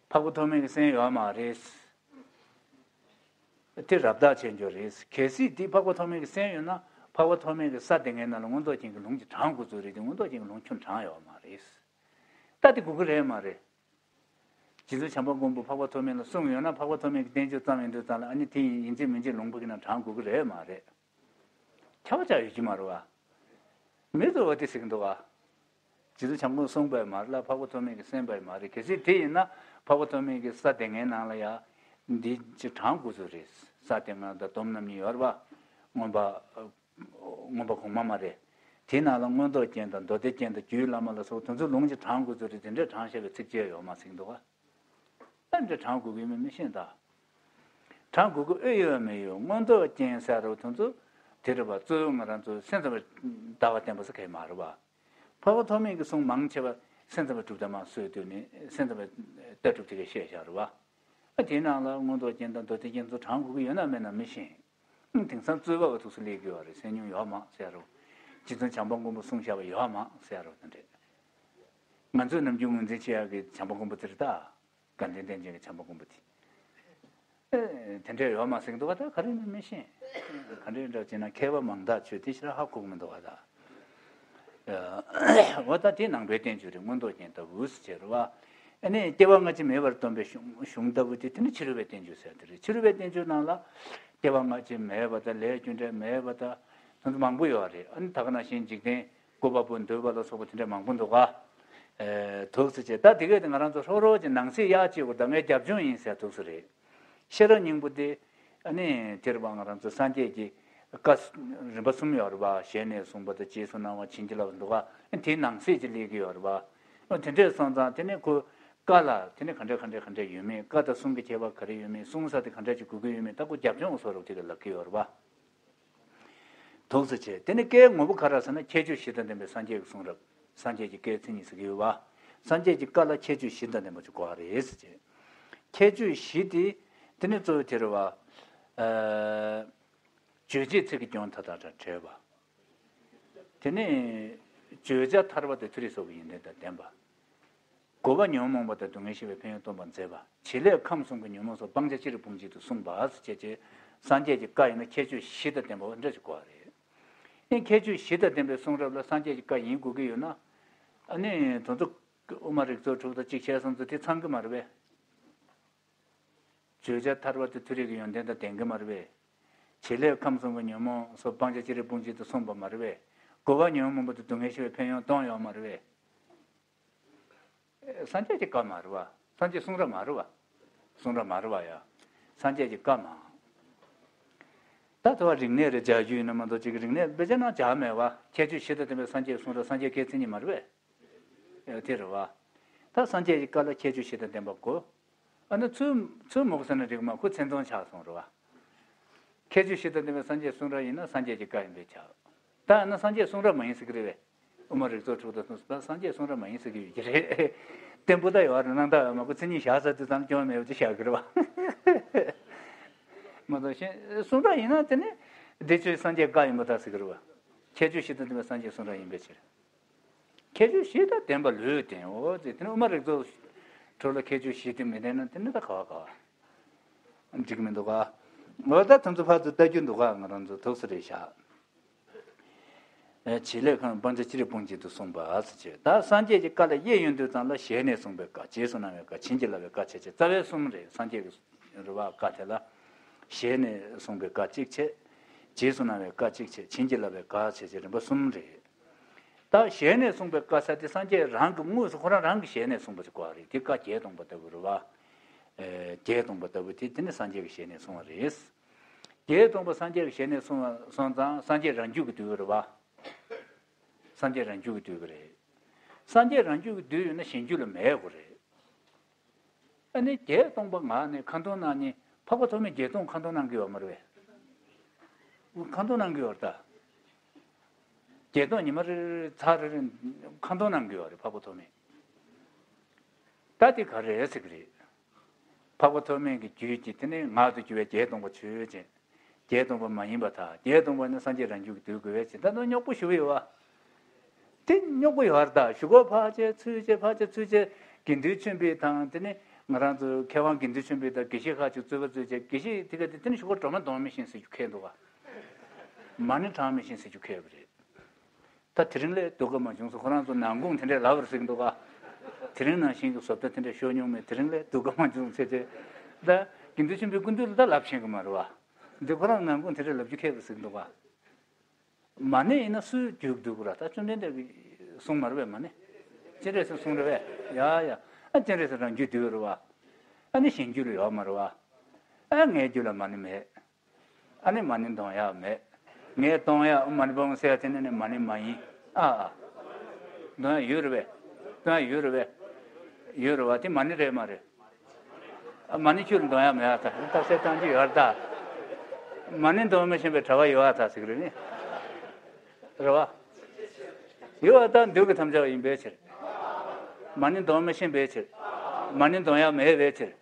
འཕགས་པ་ཐོགས་མེད་ཀྱི་གསན་ཡོད་མ་རེད། དེ་རབ་བཏགས་བྱས་འགྱོ་རེད། གལ་སྲིད་དེ་འཕགས་པ་ཐོགས་མེད་ཀྱིས་གསན་ཡོད་ན། འཕགས་པ་ཐོགས་མེད་ཀྱི་ས་དེ་ངའི་ནང་ལ་མངོན་རྟོགས་རྒྱན་གྱི་ལུང་གཅིག་དྲངས་དགོས་ཚུལ་རེད་དེ། མངོན་རྟོགས་རྒྱན་གྱི་ལུང་ཁྱོན་དྲངས་ཡོད་མ་རེད། ད་དེ་དགོས་ཀྱི་རེད་མ་རེད། རྗེ་བཙུན་བྱམས་པ་མགོན་པོས་འཕགས་པ་ཐོགས་མེད་ལ་གསུངས་ཡོད་ན། འཕགས་པ་ཐོགས་མེད་ཀྱི་བསྟན་བཅོས་ཙམ་ཡིན་དུས་ཙམ་ལ། ཨ་ནི་དེ་ཡིན་ཡིན་གཅིག་མིན་གཅིག་ལུང་པ་གི་ནང་དྲངས་དགོས་ཀྱི་རེད་མ་རེད། ཁྱབ་པ་ཆགས་ཡོད་ཀྱི་མ་རེད་པ། མི་ཚོས་འོ་དེ་ཟེར་གྱི་འདུག་ག་རྗེ་བཙུན་བྱམས་མགོན་གསུངས་པ་མ་རེད་ལ། འཕགས་པ་ཐོགས་མེད་ཀྱིས་གསན་པ་མ་རེད། གལ་སྲིད་དེ་ཡིན་ན། འཕགས་པ་ཐོགས་མེད་ཀྱིས་ས་དེ་སྔའི་ནང་ལ་ཡ་འདི་ཅིག་དྲངས་དགོས་ཚུལ་རེད། ས་དེ་སྔ་དང་སྡོམ་རྣམ་གཉིས་ཡོད་རེད་པ། མངོན་པ། མངོན་པ་གོང་མ་མ་རེད། དེའི་ནང་ལ་མངོན་རྟོགས་རྒྱན་དང་མདོ་སྡེ་རྒྱན་དང་རྒྱུད་བླ་མ་ལ་སོགས་དེ་ཚོ་ལུང་གཅིག་དྲངས་དགོས་ཚུལ་རེད། དེ་འདྲས་དྲངས་བཞག་པའི་ཚིགས་བཅད་ཡོད་མ་ཟེར་གྱི་འདུག་ག་ད་འདྲས་དྲངས་དགོས་ཀྱི་ཡོད་མེད་མི་ཤེས་ད། དྲངས་དགོས་ཀྱི་ཨེ་ཡོད་མེད་ཡོད། མངོན་རྟོགས་རྒྱན་ཟེར་རོ་དེ་ཚོ་དེ་རེད་པ། གཙོ་བོ་ང་རང་ཚོ་སེམས་ཙམ་པའི་ལྟ་བ་བསྟན་པ་ཟེར་མཁན་མ་རེད་པ། འཕགས་པ་ཐོགས་མེད་ཀྱི་གསུང་མང་ཆེ་བ་སེམས་ཙམ་པའི་གྲུབ་མཐའ་མར་སྲོལ་བཏོད་ནས་སེམས་ཙམ་པའི་ལྟ་གྲུབ་དེ་གས་བཤད་བཞག་རེད་པ། ཨ་དེའི་ནང་ལ་མངོན་རྟོགས་རྒྱན་དང་མདོ་སྡེ་རྒྱན་ཚོ་དྲངས་དགོས་ཀྱི་ཡོད་ན་མེད་ན་མི་ཤེས། ཨང་། དེང་སང་རྩོད་པ་བ་ཐུགས་སུ་སླེབས་ཀྱི་ཡོད་རེད། གསན་མྱོང་ཡོད་མ་ཟེར་རོ། རྗེ་བཙུན་བྱམས་པ་མགོན་པོ་གསུངས་བཞག་པ་ཡོད་མ་ཟེར་རོ། དེ་འདྲས། ང་ཚོས་ནམ་རྒྱུན་ངོས་འཛིན་བྱེད་ཡག་གི་བྱམས་པ་མགོན་པོ་དེ་རེད་ད། དགའ་ལྡན་བསྟན་ཅན་གྱི་བྱམས་པ་མགོན་པོ་དེ། ཨེ། དེ་འདྲས་ཡོད་མ་ཟེར་གྱི་འདུག་ག་ད་ག་རེ་ཡིན་མིན་མི་ཤེས། ག་འདྲས་འདྲ་བྱས་ན་མཁས་པ་མང་དག་ཆོས་དེ་ཕྱིར་ཧ་གོ་གི་མི་འདུག་ག་ད། འོ་ད་དེ་ནང་པའི་བསྟན་བཅོས་རེད། མངོན་རྟོགས་རྒྱན་ལྟ་བུ་ཟེར་བ། ཨ་ནི་སྐྱེ་བ་སྔ་ཕྱི་མེད་པར་སྟོན་པའི་གཞུང་གཞུང་ལྟ་བུ་དེ། དེ་ནི་ཕྱི་རོལ་པའི་བསྟན་བཅོས་ཟེར་དེ་རེད། ཕྱི་རོལ་པའི་བསྟན་བཅོས་ནང་ལ་སྐྱེ་བ་སྔ་ཕྱི་མེད་པ་དང་། ལས་རྒྱུ་འབྲས་མེད་པ་དང་། དེ་ཚོ་མང་པོ་ཡོད་རེད། ཨ་ནི་ད་ག་ནང་བཞིན་འཇིག་རྟེན་བཀོད་པ་པོ་འདུལ་བ་ལ་སོགས་པ་དེ་འདྲ་མང་པོ་འདུག་ག་ཨེ། འདུག་སེ་བྱས། ད་དེ་གས་དེ་ང་རང་ཚོ་ཧྲོག་ཧྲོག་གི་ནང་གསེས་ཡག་གཅིག་པོ་ད་ངའི་རྒྱབ་ལྗོངས་ཡིན་ཟེར་འདུག་སེ་རེད། ཤེས་རབ་སྙིང་པོ་དེ། ཨ་ནི་དེ་རེད་པ། ང་རང་ཚོ་སངས་རྒྱས་ཀྱི་བཀའ་རིམ་པ་གསུམ་ཡོད་རེད་པ། ཞལ་ནས་གསུངས་པ་དང་། རྗེས་སུ་གནང་བ། བྱིན་གྱིས་བརླབས་འདུག་ག་ཨ་དེའི་ནང་གསེས་ཅིག་སླེབས་ཀྱི་ཡོད་རེད་པ། ཨ་དེ་འདྲས་སོང་ཙང་དེ་ནས་ཁོ་བཀའ་ལ་དེ་ནས་ག་འདྲས་ག་འདྲས་ག་འདྲས་ཡོད་མེད། བཀའ་དང་གསུང་གི་ཁྱད་པར་ག་རེ་ཡོད་མེད། གསུང་ས་དེ་ག་འདྲས་ཅིག་དགོས་ཀྱི་ཡོད་མེད། ད་ཁོ་རྒྱབ་ལྗོངས་བཟོ་རོགས་དེ་ག་ལབ་ཀྱི་ཡོད་རེད་པ། འདུག་སེ་བྱས། དེ་ནི་བཀའི་ངོ་བོ་ག་རེ་ཟེར་ན། ཁྱད་ཆོས་བཞི་དང་ལྡན་པའི་སངས་རྒྱས་ཀྱི་གསུང་རབ། སངས་རྒྱས་ཀྱི་བཀའི་མཚན་ཉིད་ཟེར་གྱི་ཡོད་པ། སངས་རྒྱས་ཀྱི་བཀའ་ལ་ཁྱད་ཆོས་བཞི་དང་ལྡན་པ་ཅིག་དགོས་པ་རེད་ཟེར་བྱས། ཁྱད་ཆོས་བཞི་དེ། དེ་ནི་གཙོ་བོ་དེ་རེད་པ། ཨ། རྗོད་བྱེད་ཚིག་གི་སྐྱོན་མཐའ་དག་དང་བྲལ་བ། དེ་ནས་བརྗོད་བྱ་ཐར་པ་དང་མཐོ་རིས་སོགས་ཀྱི་ཡོན་ཏན་དང་ལྡན་པ། རྒོལ་བ་ཉོན་མོངས་པ་དང་སྡུག་བསྔལ་ཤེས་པའི་ཕན་ཡོན་སྟོན་པར་མཛད་པ། བྱེད་ལས་ཁམས་གསུམ་གྱི་ཉོན་མོངས་སོགས་སྤང་བྱ་ཅི་རིགས་སྤོང་བྱེད་དུ་གསུངས་པ་ཟེར་བྱས་བྱས། སངས་རྒྱས་ཀྱི་བཀའ་ཡིན་ན་ཁྱད་ཆོས་བཞི་དང་ལྡན་པ་འདྲ་ཞིག་དགོས་པ་རེད། ཨེ། ཁྱད་ཆོས་བཞི་དང་ལྡན་པའི་གསུང་རབ་ལ་སངས་རྒྱས་ཀྱི་བཀའ་ཡིན་དགོས་ཀྱི་ཡོད་ན། ཨ་ནི་དེ་ཚོ་དབུ་མ་རིགས་གཙོ་དྲུག་དང་གཅིག་བྱས་སོང་ཙང་དེ་ཚང་གི་མ་རེད་པས། བརྗོད་བྱ་ཐར་པ་དེ་མཐོ་རིས་ཀྱི་ཡོན་ཏན་དང་ལྡན་གྱི་མ་རེད་པས། བྱེད་ལས་ཁམས་གསུམ་གྱི་ཉོན་མོངས་སོགས་སྤང་བྱ་ཅི་རིགས་སྤོང་བྱེད་དུ་གསུངས་པ་མ་རེད་པས། རྒོལ་བ་ཉོན་མོངས་པ་དང་སྡུག་བསྔལ་ཆེ་བའི་ཕན་ཡོན་གཏོང་ཡོད་མ་རེད་པས། སངས་རྒྱས་ཀྱི་བཀའ་མ་རེད་པ། སངས་རྒྱས་གསུང་རབ་མ་རེད་པ། གསུང་རབ་མ་རེད་པ་ཡ། སངས་རྒྱས་ཀྱི་བཀའ་མ། ད་དུ་བ་རིག་གནས་རེ་སྦྱར་རྒྱུ་ཡིན་ན་མ་གཏོགས་ཅིག་གི་རིག་གནས་དཔེ་ཆ་ནང་སྦྱར་མེད་པ། ཁྱད་ཆོས་བཞི་དང་ལྡན་པའི་སངས་རྒྱས་གསུང་རབ། སངས་རྒྱས་སྐྱེས་ཚེ་གཉིས་མ་རེད་པས། ཨེ་དེ་རེད་པ། ད་སངས་རྒྱས་ཀྱི་བཀའ་ལ་ཁྱད་ཆོས་བཞི་དང་ལྡན་པ་དགོས། ཨ་ནི་ཚུལ་ཚུལ་མོ་ཟེར་ན་འགྲིག་མ། ཁོ་མཚན་མཚོན་ཆགས་སོང་རེད་པ། ཁྱད་ཆོས་བཞི་དང་ལྡན་པའི་སངས་རྒྱས་གསུང་རབ་ཡིན་ན་སངས་རྒྱས་ཀྱི་བཀའ་ཡིན་པས་ཁྱབ། ད་ཨ་ན་སངས་རྒྱས་གསུང་རབ་མ་ཡིན་ཟེར་གྱི་རེད་པས། དབུ་མ་རིགས་ཚོགས་དྲུག་དང་གསུངས་པ་སངས་རྒྱས་གསུང་རབ་མ་ཡིན་ཟེར་གྱི་ཡོད་ཀྱི་རེད། བརྟན་པོ་ད་ཡོད་རེད། སྣང་དག་ཡོད་མ། ཁོ་མཚན་ཉིད་བཞག་ས་དེ་ཙམ་སྐྱོན་མེད་པ་ཅིག་བཞག་གི་རེད་པ། མ་གཏོགས་གཞན་གསུང་རབ་ཡིན་ན་དེ་ནི་བདེ་སྤྱོད་སངས་རྒྱས་བཀའ་ཡིན་པ་ད་ཟེར་གྱི་རེད་པ། ཁྱད་ཆོས་བཞི་དང་ལྡན་པའི་སངས་རྒྱས་གསུང་རབ་ཡིན་པའི་ཕྱིར། ཁྱད་ཆོས་བཞི་དང་ལྡན་པ་ལུས་ལྡན་འོ་ཟེར། དེ་ནི་དབུ་མ་རིགས་ཚོགས་དྲུག་ལ་ཁྱད་ཆོས་བཞི་དེ་མི་ལྡན་ན་དེ་ནི་ད་ག་བ་ག་བ། འགྲིག་མི་འདུག་ག་འོ་ད་དེ་ཚོ་ཕར་ཚུར་ལྟ་རྒྱུ་འདུག་ག་ང་རང་ཚོ་ཐུགས་སུ་རེ་བཞག་བྱེད་ལས་ཁང་སྤང་བྱ་ཅི་རིགས་སྤོང་བྱེད་དུ་གསུངས་པ་ཟེར་བྱས། ད་སངས་རྒྱས་ཀྱི་བཀའ་ལ་གཡས་གཡོན་དུས་ཙམ་ལ་ཞལ་ནས་གསུངས་པའི་བཀའ། རྗེས་སུ་གནང་བའི་བཀའ། བྱིན་གྱིས་བརླབས་པའི་བཀའ་བྱས་བྱས། རྩ་བའི་གསུམ་རེད། སངས་རྒྱས་ཀྱི་རེད་པ། བཀའ་དེ་ལ་ཞལ་ནས་གསུངས་པའི་བཀའ་གཅིག་བྱས། རྗེས་སུ་གནང་བའི་བཀའ་གཅིག་བྱས། བྱིན་གྱིས་བརླབས་པའི་བཀའ་བྱས་བྱས། རིམ་པ་གསུམ་རེད། ད་ཞལ་ནས་གསུངས་པའི་བཀའ་ཟེར་དེ་སངས་རྒྱས་རང་གི་དངོས་སུ་ཁོ་རང་རང་གི་ཞལ་ནས་གསུངས་པ་ཞིག་གོ་བ་རེད། དེ་བཀའ་བརྒྱད་སྟོང་པ་ལྟ་བུ་རེད་པ། ཨེ་བརྒྱད་སྟོང་པ་ལྟ་བུ་དེ་དེ་ནི་སངས་རྒྱས་ཀྱི་ཞལ་ནས་གསུངས་པ་རེད། བརྒྱད་སྟོང་པ་སངས་རྒྱས་ཀྱི་ཞལ་ནས་གསུངས་པ་སོང་ཙང་སངས་རྒྱས་རང་རྒྱུད་ཀྱི་འདུས་པ་རེད་པ། སངས་རྒྱས་རང་རྒྱུད་ཀྱི་འདུས་པ་རེད། སངས་རྒྱས་རང་རྒྱུད་ཀྱི་འདུས་ཡོད་ན་གཞན་རྒྱུད་ལ་མེད་དགོས་རེད། ཨ་ནི་བརྒྱད་སྟོང་པ་ངག་ནས་ཁ་འདོན་གནང་མཁན་འཕགས་པ་ཐོགས་མེད་བརྒྱད་སྟོང་ཁ་འདོན་གནང་གི་ཡོད་མ་རེད་པས། ཁ་འདོན་གནང་གི་ཡོད་རེད་ད། བརྒྱད་སྟོང་ཉི་མ་རེ་རེ་ཚར་རེ་རེ་ཁ་འདོན་གནང་གི་ཡོད་རེད་འཕགས་པ་ཐོགས་མེད། ད་དེ་ག་རེ་རེད་ཟེར་གི་རེད། འཕགས་པ་ཐོགས་མེད་ཀྱི་རྒྱུད་ཀྱི་དེ་ནས་ངག་ཏུ་གྱུར་པའི་བརྒྱད་སྟོང་པ་ཆོས་ཅན། བརྒྱད་སྟོང་པ་མ་ཡིན་པར་ཐལ། བརྒྱད་སྟོང་པ་ནི་སངས་རྒྱས་རང་རྒྱུད་ཀྱི་འདུས་དགོས་པའི་ཕྱིར། ད་དུང་རྙོག་པོ་ཞེ་པོ་ཡོད་པ། དེ་རྙོག་པོ་ཡོད་རེད་ད། ཞུ་སྒོ་ཕར་བྱས་ཚུར་བྱས་ཕར་བྱས་ཚུར་བྱས། དགེ་འདུན་ཆོས་འཕེལ་དང་དེ་ནས་ང་རང་ཚོ་མཁས་དབང་དགེ་འདུན་ཆོས་འཕེལ་དང་དགེ་བཤེས་ཁག་ཅིག་རྩོད་པ་རྩོད་བྱས། དགེ་བཤེས་དེ་ག་དེ་དེ་ནས་ཞུ་སྒོ་འགྲོ་མ་འདོང་མི་ཤེས་ཟེར་རྒྱུ་ཁེལ་འདུག་ག་མ་ཎི་བགྲང་མི་ཤེས་ཟེར་རྒྱུ་ཁེལ་བ་རེད། ད་དེ་རིང་ལས་སྡུག་ག་མ་བྱུང་སོང་། ཁོ་རང་ཚོ་ནང་ཁུངས་དེ་འདྲས་ལབ་པ་རེད་ཟེར་གྱི་འདུག་ག་དེ་རིང་ནང་བཞིན་གྱི་བཟོ་ལྟ་དེ་འདྲས་ཤོར་མྱོང་མེད། དེ་རིང་ལས་སྡུག་ག་མ་བྱུང་ཟེར་བྱས། ད་དགེ་འདུན་ཆོས་འཕེལ་སྐུ་མདུན་ལ་ད་ལབ་ཤེས་ཀྱི་མ་རེད་པ། འདི་ཁོ་རང་ནང་ཁུངས་དེ་འདྲས་ལབ་རྒྱུ་ཁེལ་བ་རེད་ཟེར་གྱི་འདུག་ག་མ་ཎི་ཡིན་ན་སུས་བསྒྱུར་བསྒྱུར་དགོས་ར། ད་བཅོམ་ལྡན་འདས་ཀྱིས་གསུངས་མ་རེད་པས་མ་ཎི། སྤྱན་རས་གཟིགས་གསུངས་རེད་པས། ཡ་ཡ། ཨ་སྤྱན་རས་གཟིགས་རང་རྒྱུད་འདུས་རེད་པ། ཨ་ནི་གཞན་རྒྱུད་ལ་ཡོད་མ་རེད་པ། ཨ་ངའི་རྒྱུད་ལ་མ་ཎི་མེད། ཨ་ནི་མ་ཎི་འདོན་ཡག་མེད། ངས་འདོན་ཡག་མ་ཎི་བུ་མོ་ཟེར་ཡག་དེ་ནི་ནི་མ་ཎི་མ་ཡིན། ཨ་ཨ། འདོན་ཡག་ཡོད་རེད་པས། འདོན་ཡག་ཡོད་རེད་པས། ཡོད་རེད་པ། དེ་མ་ཎི་རེད་མ་རེད། ཨ་མ་ཎི་ཁྱོད་ལ་འདོན་ཡག་མེད་ཨ། ད་རྟགས་གསལ་བཏང་རྒྱུ་ཡོད་རེད་ད། མ་ཎི་འདོན་མི་ཤེས་པའི་གྲྭ་པ་ཡོད་ཨ་ད་ཟེར་གི་རེད་ནི། རེད་པ། ཡོད་པ་ལྟར་འདུལ་གྱི་དམ་བཅའ་བ་ཡིན་པའི་ཕྱིར། མ་ཎི་འདོན་མི་ཤེས་པའི་ཕྱིར། མ་ཎི་འདོན་ཡག་མེད་པའི་ཕྱིར།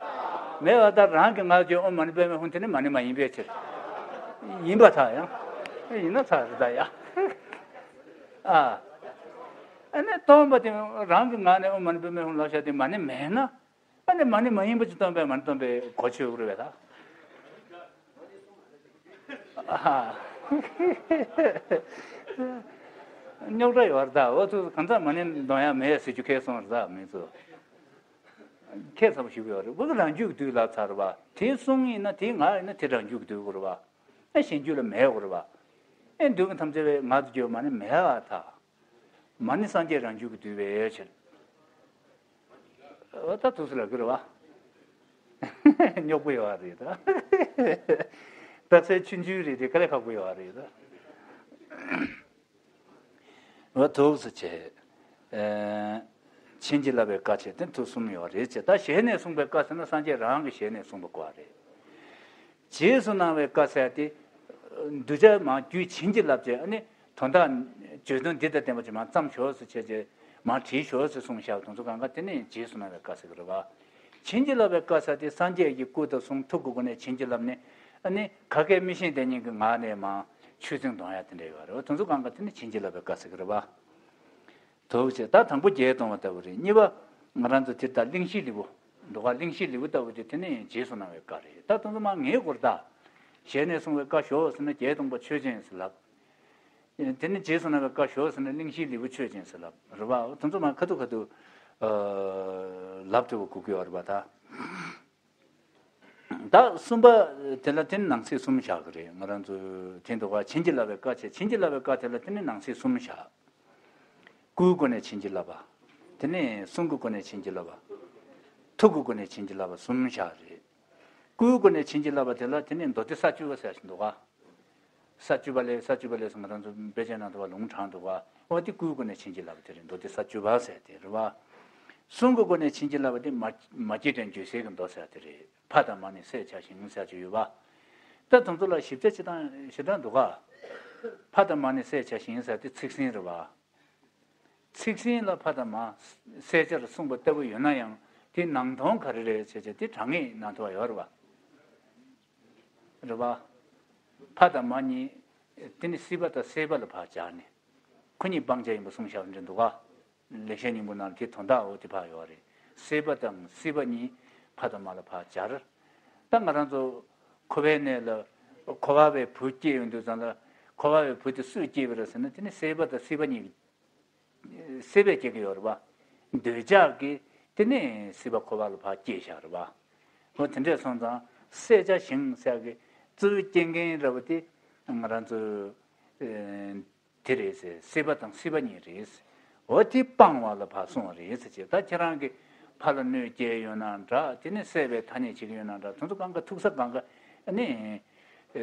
མེད་པ་ལྟར་རང་གི་ངག་བརྗོད་ཨོཾ་མ་ཎི་པདྨེ་ཧཱུྃ་དེ་ནི་མ་ཎི་མ་ཡིན་པའི་ཕྱིར། ཡིན་པར་ཐལ་ཡང་། ཡིན་ན་ཚར་རེད་ད་ཡ། ཨ། ཨ་ནི་སྟོན་པ་དེ་རང་གི་ངག་ནས་ཨོཾ་མ་ཎི་པདྨེ་ཧཱུྃ་ལབ་བཞག་དེ་མ་ཎི་མེད་ན། ཨ་ནི་མ་ཎི་མ་ཡིན་པ་ཅིག་སྟོན་པས་མ་ཎི་སྟོན་པའི་གོ་ཆོད་དགོས་རེད་པས་ད། ཨ། རྙོག་དྲ་ཡོད་རེད་ད། འོ་ཚོ་གང་ཟག་མ་ཎི་འདོན་ཡག་མེད་ཟེར་རྒྱུ་ཁེལ་སོང་རེད་ད་མི་ཚོ། ཁེལ་ཚ་པོ་ཞིག་ཡོད་རེད། འོ་ཚོ་རང་རྒྱུད་ཀྱི་འདུས་ལབ་ཚར་རེད་པ། དེ་གསུང་ཡིན་ན་དེ་ངག་ཡིན་ན་དེ་རང་རྒྱུད་ཀྱི་འདུས་དགོས་རེད་པ། ཨ་གཞན་རྒྱུད་ལ་མེད་དགོས་རེད་པ། ཨེ་འདུལ་གྱི་དམ་བཅའ་བའི་ངག་ཏུ་བརྗོད་མ་ཎི་མེད་པར་ཐལ། མ་ཎི་སངས་རྒྱས་རང་རྒྱུད་ཀྱི་འདུས་པའི་ཕྱིར། འོ་ད་ཐུགས་སུ་ལབ་ཀྱི་རེད་པ། རྙོག་པོ་ཡོད་རེད་ད། རྟགས་གསལ་ཆུང་ཆུང་རེད་དེ་དཀའ་ལས་ཁག་པོ་ཡོད་རེད་ད། འོ་ཐུགས་སུ་ཆེ། ཨེ། བྱིན་གྱིས་བརླབས་པའི་བཀའ་བྱས་ཏེ་དུས་གསུམ་ཡོད་རེད་ཅེས། ད་ཞལ་ནས་གསུངས་པའི་བཀའ་ཟེར་ན་སངས་རྒྱས་རང་གི་ཞལ་ནས་གསུངས་པ་གོ་བ་རེད། རྗེས་སུ་གནང་བའི་བཀའ་ཟེར་ཏེ། གདུལ་བྱ་མང་རྒྱུད་བྱིན་གྱིས་བརླབས་ཅེས་ཨ་ནི་དོན་དག་བརྗོད་དོན་འདི་དང་ལྡན་པ་ཅིག་མར་བརྩམས་ཤོག་ཟེར་བྱས་རྗེས་མར་བྲིས་ཤོག་ཟེར་གསུངས་བཞག་དེ་ཚོ་གང་ག་དེ་ནི་རྗེས་སུ་གནང་བའི་བཀའ་ཟེར་གི་རེད་པ། བྱིན་གྱིས་བརླབས་པའི་བཀའ་ཟེར་ཏེ་སངས་རྒྱས་ཀྱི་སྐུ་དང་གསུང་ཐུགས་ཀྱི་སྒོ་ནས་བྱིན་གྱིས་བརླབས་ནས་ཨ་ནི་ག་གེ་མི་ཤེས་དེ་ཉིད་ཀྱི་ངག་ནས་མར་ཆོས་ཚིག་འདོན་ཡག་དེ་འདྲ་ཡོད་རེད་པ། དེ་ཚོ་གང་ག་དེ་ནི་བྱིན་གྱིས་བརླབས་པའི་བཀའ་ཟེར་གི་རེད་པ། དོགས་བྱས། ད་དང་པོ་བརྒྱད་སྟོང་པ་ལྟ་བུ་རེད། གཉིས་པ་ང་རང་ཚོ་དེ་ལྟར་གླེང་གཞི་ལེའུ། འདུག་ག་གླེང་གཞི་ལེའུ་ལྟ་བུ་དེ་དེ་ནི་རྗེས་སུ་གནང་བའི་བཀའ་རེད། ད་དེ་ཚོ་མར་ངེས་དགོས་རེད་ད། ཞལ་ནས་གསུངས་པའི་བཀའ་ཞོག་ཟེར་ན་བརྒྱད་སྟོང་པ་ཆོས་ཅན་ཟེར་ལབ། དེ་ནི་རྗེས་སུ་གནང་བའི་བཀའ་ཞོག་ཟེར་ན་གླེང་གཞི་ལེའུ་ཆོས་ཅན་ཟེར་ལབ་རེད་པ། དེ་ཚོ་མར་ཁ་ཐུག་ཁ་ཐུག་ལབ་ཐུབ་པ་དགོས་ཀྱི་ཡོད་རེད་པ་ད། ད་གསུམ་པ་དེ་ལ་དེ་ནི་ནང་གསེས་གསུམ་བཞག་གི་རེད། ང་རང་ཚོ་དེ་འདུག་ག་བྱིན་གྱིས་བརླབས་པའི་བཀའ་བྱས། བྱིན་གྱིས་བརླབས་པའི་བཀའ་དེ་ལ་དེ་ནི་ནང་གསེས་གསུམ་བཞག་སྐུའི་སྒོ་ནས་བྱིན་གྱིས་བརླབས་པ། དེ་ནས་གསུང་གི་སྒོ་ནས་བྱིན་གྱིས་བརླབས་པ། ཐུགས་ཀྱི་སྒོ་ནས་བྱིན་གྱིས་བརླབས་པ་གསུམ་བཞག་རེད། སྐུའི་སྒོ་ནས་བྱིན་གྱིས་བརླབས་པ་དེ་ལ་དེ་ནས་མདོ་སྡེ་ས་བཅུ་པ་ཟེར་ཞིག་འདུག་ག་ས་བཅུ་པ་ལས། ས་བཅུ་པ་ལས་སུ་ང་རང་ཚོ་དཔེ་ཆའི་ནང་དུ་བ་ལུང་དྲངས་འདུག་ག་འོ་དེ་སྐུའི་སྒོ་ནས་བྱིན་གྱིས་བརླབས་པ་དེ་རེད། མདོ་སྡེ་ས་བཅུ་པ་ཟེར་དེ་རེད་བ། གསུང་གི་སྒོ་ནས་བྱིན་གྱིས་བརླབས་པ་དེ་མ་མ་སྐྱེས་དགྲ་འཇོམས་ཟས་ཀྱི་མདོ་ཟེར་དེ་རེད། ཕ་དང་མ་ནི་བསད་བྱ་ཞིང་ཟེར་གྱི་ཡོད་པ། ད་དེ་ཚོ་ལ་ཞིབ་ཆ་ཅི་དང་ཞེ་དྲག་འདུག་ག་ཕ་དང་མ་ནི་བསད་བྱ་ཞིང་ཟེར་དེ་ཚིག་ཟིན་རེད་བ། ཚིག་ཟིན་ལ་ཕ་དང་མ་བསད་བྱར་གསུངས་པ་ལྟ་བུ་ཡོད་ན་ཡང་། དེ་ནང་དོན་ག་རེ་རེད་ཟེར་བྱས་དེ་དྲང་ངེས་ནང་དུ་བ་ཡོད་རེད་བ། རེད་བ། ཕ་དང་མ་གཉིས། དེ་ནི་སྲིད་པ་དང་སྲེད་པ་ལ་ཕར་སྦྱར་ནས། ཁོ་གཉིས་སྤང་བྱ་ཡིན་པ་གསུངས་བཞག་པ་འདྲ་འདུག་ག་ལེགས་བཤད་སྙིང་པོ་ནང་ལ་དེ་དོན་དག་འོ་དེ་ཕར་ཡོད་རེད། སྲེད་པ་དང་སྲིད་པ་གཉིས་ཕ་དང་མ་ལ་ཕར་སྦྱར། ད་ང་རང་ཚོ་འཁོར་བའི་གནས་ལ་འཁོར་བ་བའི་བུ་སྐྱེས་ཡོང་དུས་ཙང་ལ། འཁོར་བ་བའི་བུ་དེ་སུས་སྐྱེས་པ་རེད་ཟེར་ན། དེ་ནི་སྲེད་པ་དང་སྲིད་པ་གཉིས་སྲེད་པས་སྐྱེ་གི་ཡོད་རེད་བ། འདོད་ཆགས་ཀྱིས་དེ་ནས་སྲིད་པ་འཁོར་བ་ལ་ཕར་སྐྱེས་བཞག་རེད་བ། འོ་དེ་འདྲས་སོང་ཙང་བསད་བྱ་ཞིང་ཟེར་གི་གཙོ་བོ་སྐྱེ་མཁན་རེད་བ། དེ་ང་རང་ཚོ་ཨེ་དེ་རེད་ཟེར། སྲེད་པ་དང་སྲིད་པ་གཉིས་རེད་ཟེར། འོ་དེ་སྤང་བ་ལ་ཕར་སོང་བ་རེད་ཟེར་བྱས། ད་ཁྱེད་རང་གི་ཕ་ལ་གནོད་སྐྱེལ་ཡོད་ན་འདྲ། དེ་ནས་བསད་པའི་ཐ་སྙད་བྱེད་ཀྱི་ཡོད་ན་འདྲ། དེ་ཚོ་གང་ག་ཐུག་ས་གང་ག་ནི་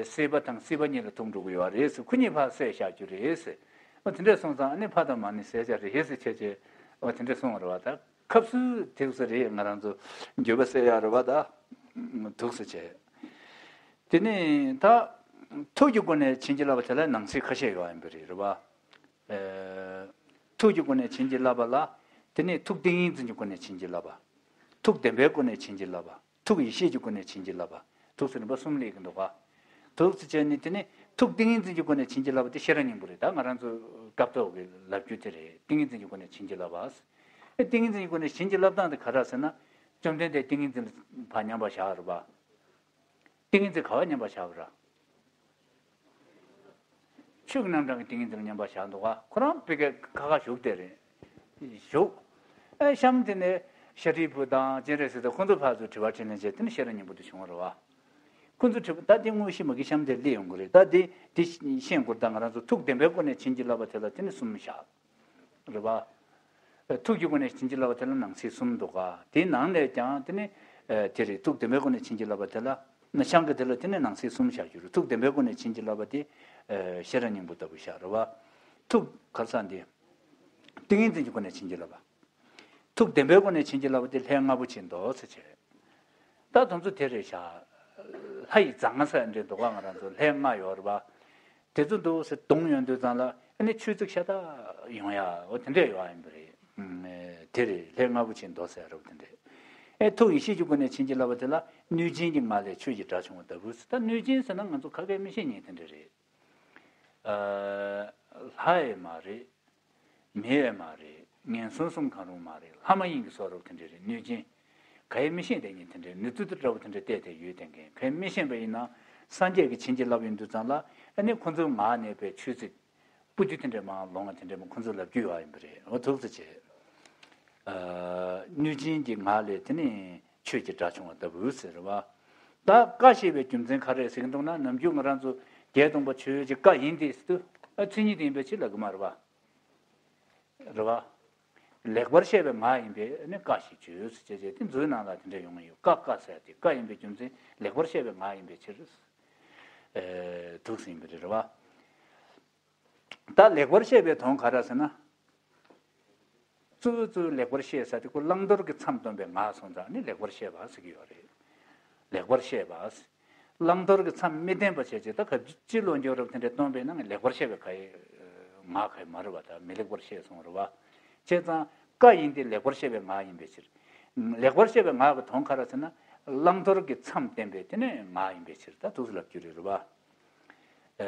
སྲེད་པ་དང་སྲིད་པ་གཉིས་ལ་ཐུག་འགྲོ་གི་ཡོད་རེད་ཟེར། ཁོ་གཉིས་ཕར་བསད་བཞག་རྒྱུ་རེད་ཟེར། འོ་དེ་འདྲས་སོང་ཙང་ཨ་ནི་ཕ་དང་མ་ནི་བསད་བྱ་རེད་ཟེར་བྱས་བྱས། འོ་དེ་འདྲས་སོང་བ་རེད་བ། ད་སྐབས་སུ་དེ་ཚོ་རེད། ང་རང་ཚོ་འགྱོད་པ་སེལ་ཡག་རེད་བ། ད་འདུག་སེ་བྱས། དེ་ནས་ད་ཐུགས་ཀྱི་སྒོ་ནས་བྱིན་གྱིས་བརླབས་པ་དེ་ལ་ནང་གསེས་ཁ་ཤས་ཡོད་ཡིན་པ་རེད། རེད་བ། ཨེ། ཐུགས་ཀྱི་སྒོ་ནས་བྱིན་གྱིས་བརླབས་པ་ལ། དེ་ནས་ཐུགས་ཏིང་ངེ་འཛིན་གྱི་སྒོ་ནས་བྱིན་གྱིས་བརླབས་པ། ཐུགས་བདེན་པའི་སྒོ་ནས་བྱིན་གྱིས་བརླབས་པ། ཐུགས་ཡེ་ཤེས་ཀྱི་སྒོ་ནས་བྱིན་གྱིས་བརླབས་པ། ཐུགས་སུ་རིམ་པ་གསུམ་སླེབས་ཀྱི་འདུག་ག་ཐུགས་སུ་བྱས་ནས་དེ་ནས་ཐུགས་ཏིང་ངེ་འཛིན་གྱི་སྒོ་ནས་བྱིན་གྱིས་བརླབས་པ་དེ་ཤེས་རབ་སྙིང་པོ་རེད། ད་ང་རང་ཚོ་སྐབས་ཐོག་གི་ལབ་རྒྱུ་དེ་རེད། ཏིང་ངེ་འཛིན་གྱི་སྒོ་ནས་བྱིན་གྱིས་བརླབས་པ། ཨེ། ཏིང་ངེ་འཛིན་གྱི་སྒོ་ནས་བྱིན་གྱིས་བརླབས་སྟངས་དེ་ག་རེ་ཟེར་ན། བཅོམ་ལྡན་འདས་ཏིང་ངེ་འཛིན་ལ་ཕར་མཉམ་པར་བཞག་རེད་པ། ཏིང་ངེ་འཛིན་ག་པར་མཉམ་པར་བཞག་པ་རེད། ཆོས་ཀྱི་རྣམ་གྲངས་ཀྱི་ཏིང་ངེ་འཛིན་ལ་མཉམ་པར་བཞག་འདུག་ག་ཁོ་རང་ཕ་གིར་ཁ་ཁ་བཞུགས་བསྡད་རེད། བཞུགས། ཨེ། གཤམ་དེ་ནས་ཤཱ་རིའི་བུ་དང་སྤྱན་རས་གཟིགས་དང་ཁོང་ཚོ་ཕར་ཚུར་དྲི་བ་དྲིས་ལན་བྱས། དེ་ནས་ཤེས་རབ་སྙིང་པོ་དེ་བྱུང་བ་རེད་པ། ཁོང་ཚོ་དྲི་བ། ད་དེ་དངོས་གཞི་མ་གི་གཤམ་དེར་སླེབས་ཡོང་གི་རེད། ད་དེ་དེ་ཤེས་དགོས་རེད། ད་ང་རང་ཚོ་ཐུགས་བདེན་པའི་སྒོ་ནས་བྱིན་གྱིས་བརླབས་པ་དེ་ལ་དེ་ནི་གསུམ་བཞག་རེད་པ། ཨེ། ཐུགས་ཀྱི་སྒོ་ནས་བྱིན་གྱིས་བརླབས་པ་དེ་ལ་ནང་གསེས་གསུམ་འདུག་ག་དེའི་ནང་ནས་ཀྱང་དེ་ནི། ཨེ། དེ་རེད། ཐུགས་བདེན་པའི་སྒོ་ནས་བྱིན་གྱིས་བརླབས་པ་དེ་ལ། ནི་ཤང་གི་དེ་ལ་དེ་ནི་ནང་གསེས་གསུམ་བཞག་རྒྱུ་རེད། ཐུགས་བདེན་པའི་སྒོ་ནས་བྱིན་གྱིས་བརླབས་པ་དེ། ཨེ། ཤེས་རབ་སྙིང་པོ་ལྟ་བུ་བཞག་རེད་པ། ཐུགས་ག་རེ་ཟེར་འདི། ཏིང་ངེ་འཛིན་གྱི་སྒོ་ནས་བྱིན་གྱིས་བརླབས་པ། ཐུགས་བདེན་པའི་སྒོ་ནས་བྱིན་གྱིས་བརླབས་པ་དེ་ལྷའི་ལྔ་པོ་ཆེའི་མདོ་ཟེར་བྱས། ད་དེ་ཚོ་དེ་རེད་བཞག་ལྷ་ཡི་མཛངས་ཟེར་འདྲ་འདུག་ག་ང་རང་ཚོ་ལྷའི་ལྔ་ཡོད་རེད་པ། དེ་ཚོ་འདུག་སེ་གདོང་ཡོང་དུས་ཙང་ལ་ཨ་ནི་ཆོས་ཚིག་ཤ་སྟག་ཡོང་ཡ། འོ་དེ་འདྲས་ཡོད་ཡིན་པ་རེད། ཨེ། དེ་རེད། ལྷའི་ལྔ་པོ་ཆེའི་མདོ་ཟེར་རབས་དེ་འདྲས། ཨེ། ཐུགས་ཡེ་ཤེས་ཀྱི་སྒོ་ནས་བྱིན་གྱིས་བརླབས་པ་དེ་ལ་གནོད་སྦྱིན་གྱི་ངག་ལས་ཆོས་ཀྱི་སྒྲ་བྱུང་བ་ལྟ་བུ་ཟེར། ད་གནོད་སྦྱིན་ཟེར་ན་ང་ཚོ་ཁ་སྐད་མི་ཤེས་མཁན་དེ་འདྲས་རེད། ཨ། ལྷ་ཡང་མ་རེད། མི་ཡང་མ་རེད། ངན་སོང་གསུམ་གང་རུང་མ་རེད། ལྷ་མ་ཡིན་གྱི་བཟོ་འདྲ་དེ་འདྲས་རེད། གནོད་སྦྱིན། ག་ཡེ་མི་ཤེས་མཁན་དེ་འདྲས། ནུས་ཚོད་འདྲ་བོ་དེ་འདྲས་བལྟས་བལྟས་ཡོད་བསྡད་མཁན། ག་ཡེ་མི་ཤེས་པ་ཡིན་ན་སངས་རྒྱས་ཀྱིས་བྱིན་གྱིས་བརླབས་ཡོང་དུས་ཙང་ལ་ཨ་ནི་ཁོ་ཚོའི་ངག་ནས་པའི་ཆོས་ཚིག་སྤུ་རྒྱུ་དེ་འདྲས་མར་ལོང་བ་དེ་འདྲས་མ་ཁོ་ཚོས་ལབ་རྒྱུ་ཡོད་ཡིན་པ་རེད། འོ་ཐུགས་སུ་ཆེ། ཨ། གནོད་སྦྱིན་གྱི་ངག་ལས་དེ་ནི་ཆོས་ཀྱི་སྒྲ་བྱུང་བ་ལྟ་བུ་ཟེར་བ། ད་བཀའ་བཤད་པའི་རྒྱུ་མཚན་ག་རེ་ཟེར་གྱི་འདུག་ན། ནམ་རྒྱུན་ང་རང་ཚོ་བརྒྱད་སྟོང་པ་ཆོས་ཀྱི་བཀའ་ཡིན་ཏེ་ཟེར་དུས། ཨ། མཚན་ཉིད་དེ་ཡིན་པའི་ཕྱིར་ལབ་གི་མ་རེད་པ། རེད་པ། ལེགས་པར་བཤད་པའི་ངག་ཡིན་པས་ནི་བཀའ་ཞེས་བརྗོད་ཟེར་བྱས་བྱས་ཏེ་མཛོད་ནང་ལ་དེ་འདྲ་ཡོང་གི་ཡོད། བཀའ་བཀའ་ཟེར་ཏེ་བཀའ་ཡིན་པའི་རྒྱུ་མཚན་ལེགས་པར་བཤད་པའི་ངག་ཡིན་པའི་ཕྱིར། ཨེ། ཐུགས་ཟིན་པ་རེད། རེད་པ། ད་ལེགས་པར་བཤད་པའི་དོན་ག་རེ་ཟེར་ན། གཙོ་བོ་གཙོ་བོ་ལེགས་པར་བཤད་ཟེར་དེ་ཁོ་བླང་དོར་གྱི་མཚམས་སྟོན་པའི་ངག་སོང་ཙང་ནི་ལེགས་པར་བཤད་པ་ཟེར་གྱི་ཡོད་རེད། ལེགས་པར་བཤད་པ། བླང་དོར་གྱི་མཚམས་མི་བསྟན་པ་བྱས་བྱས་ད་ག་སྤྱི་ལོ་འཇོག་རབས་དེ་འདྲ་སྟོན་པའི་ནང་ལེགས་པར་བཤད་པའི་ག་ཡེ་ངག་ག་ཡེ་མ་རེད་པ། ད་མི་ལེགས་པར་བཤད་སོང་རེད་པ། བྱས་ཙང་བཀའ་ཡིན་ཏེ་ལེགས་པར་བཤད་པའི་ངག་ཡིན་པའི་ཕྱིར། ལེགས་པར་བཤད་པའི་ངག་གི་དོན་ག་རེ་ཟེར་ན། བླང་དོར་གྱི་མཚམས་བསྟན་པའི་དེ་ནི་ངག་ཡིན་པའི་ཕྱིར་ད་ཐུགས་སུ་ལབ་རྒྱུ་རེད། རེད་པ། ཨ།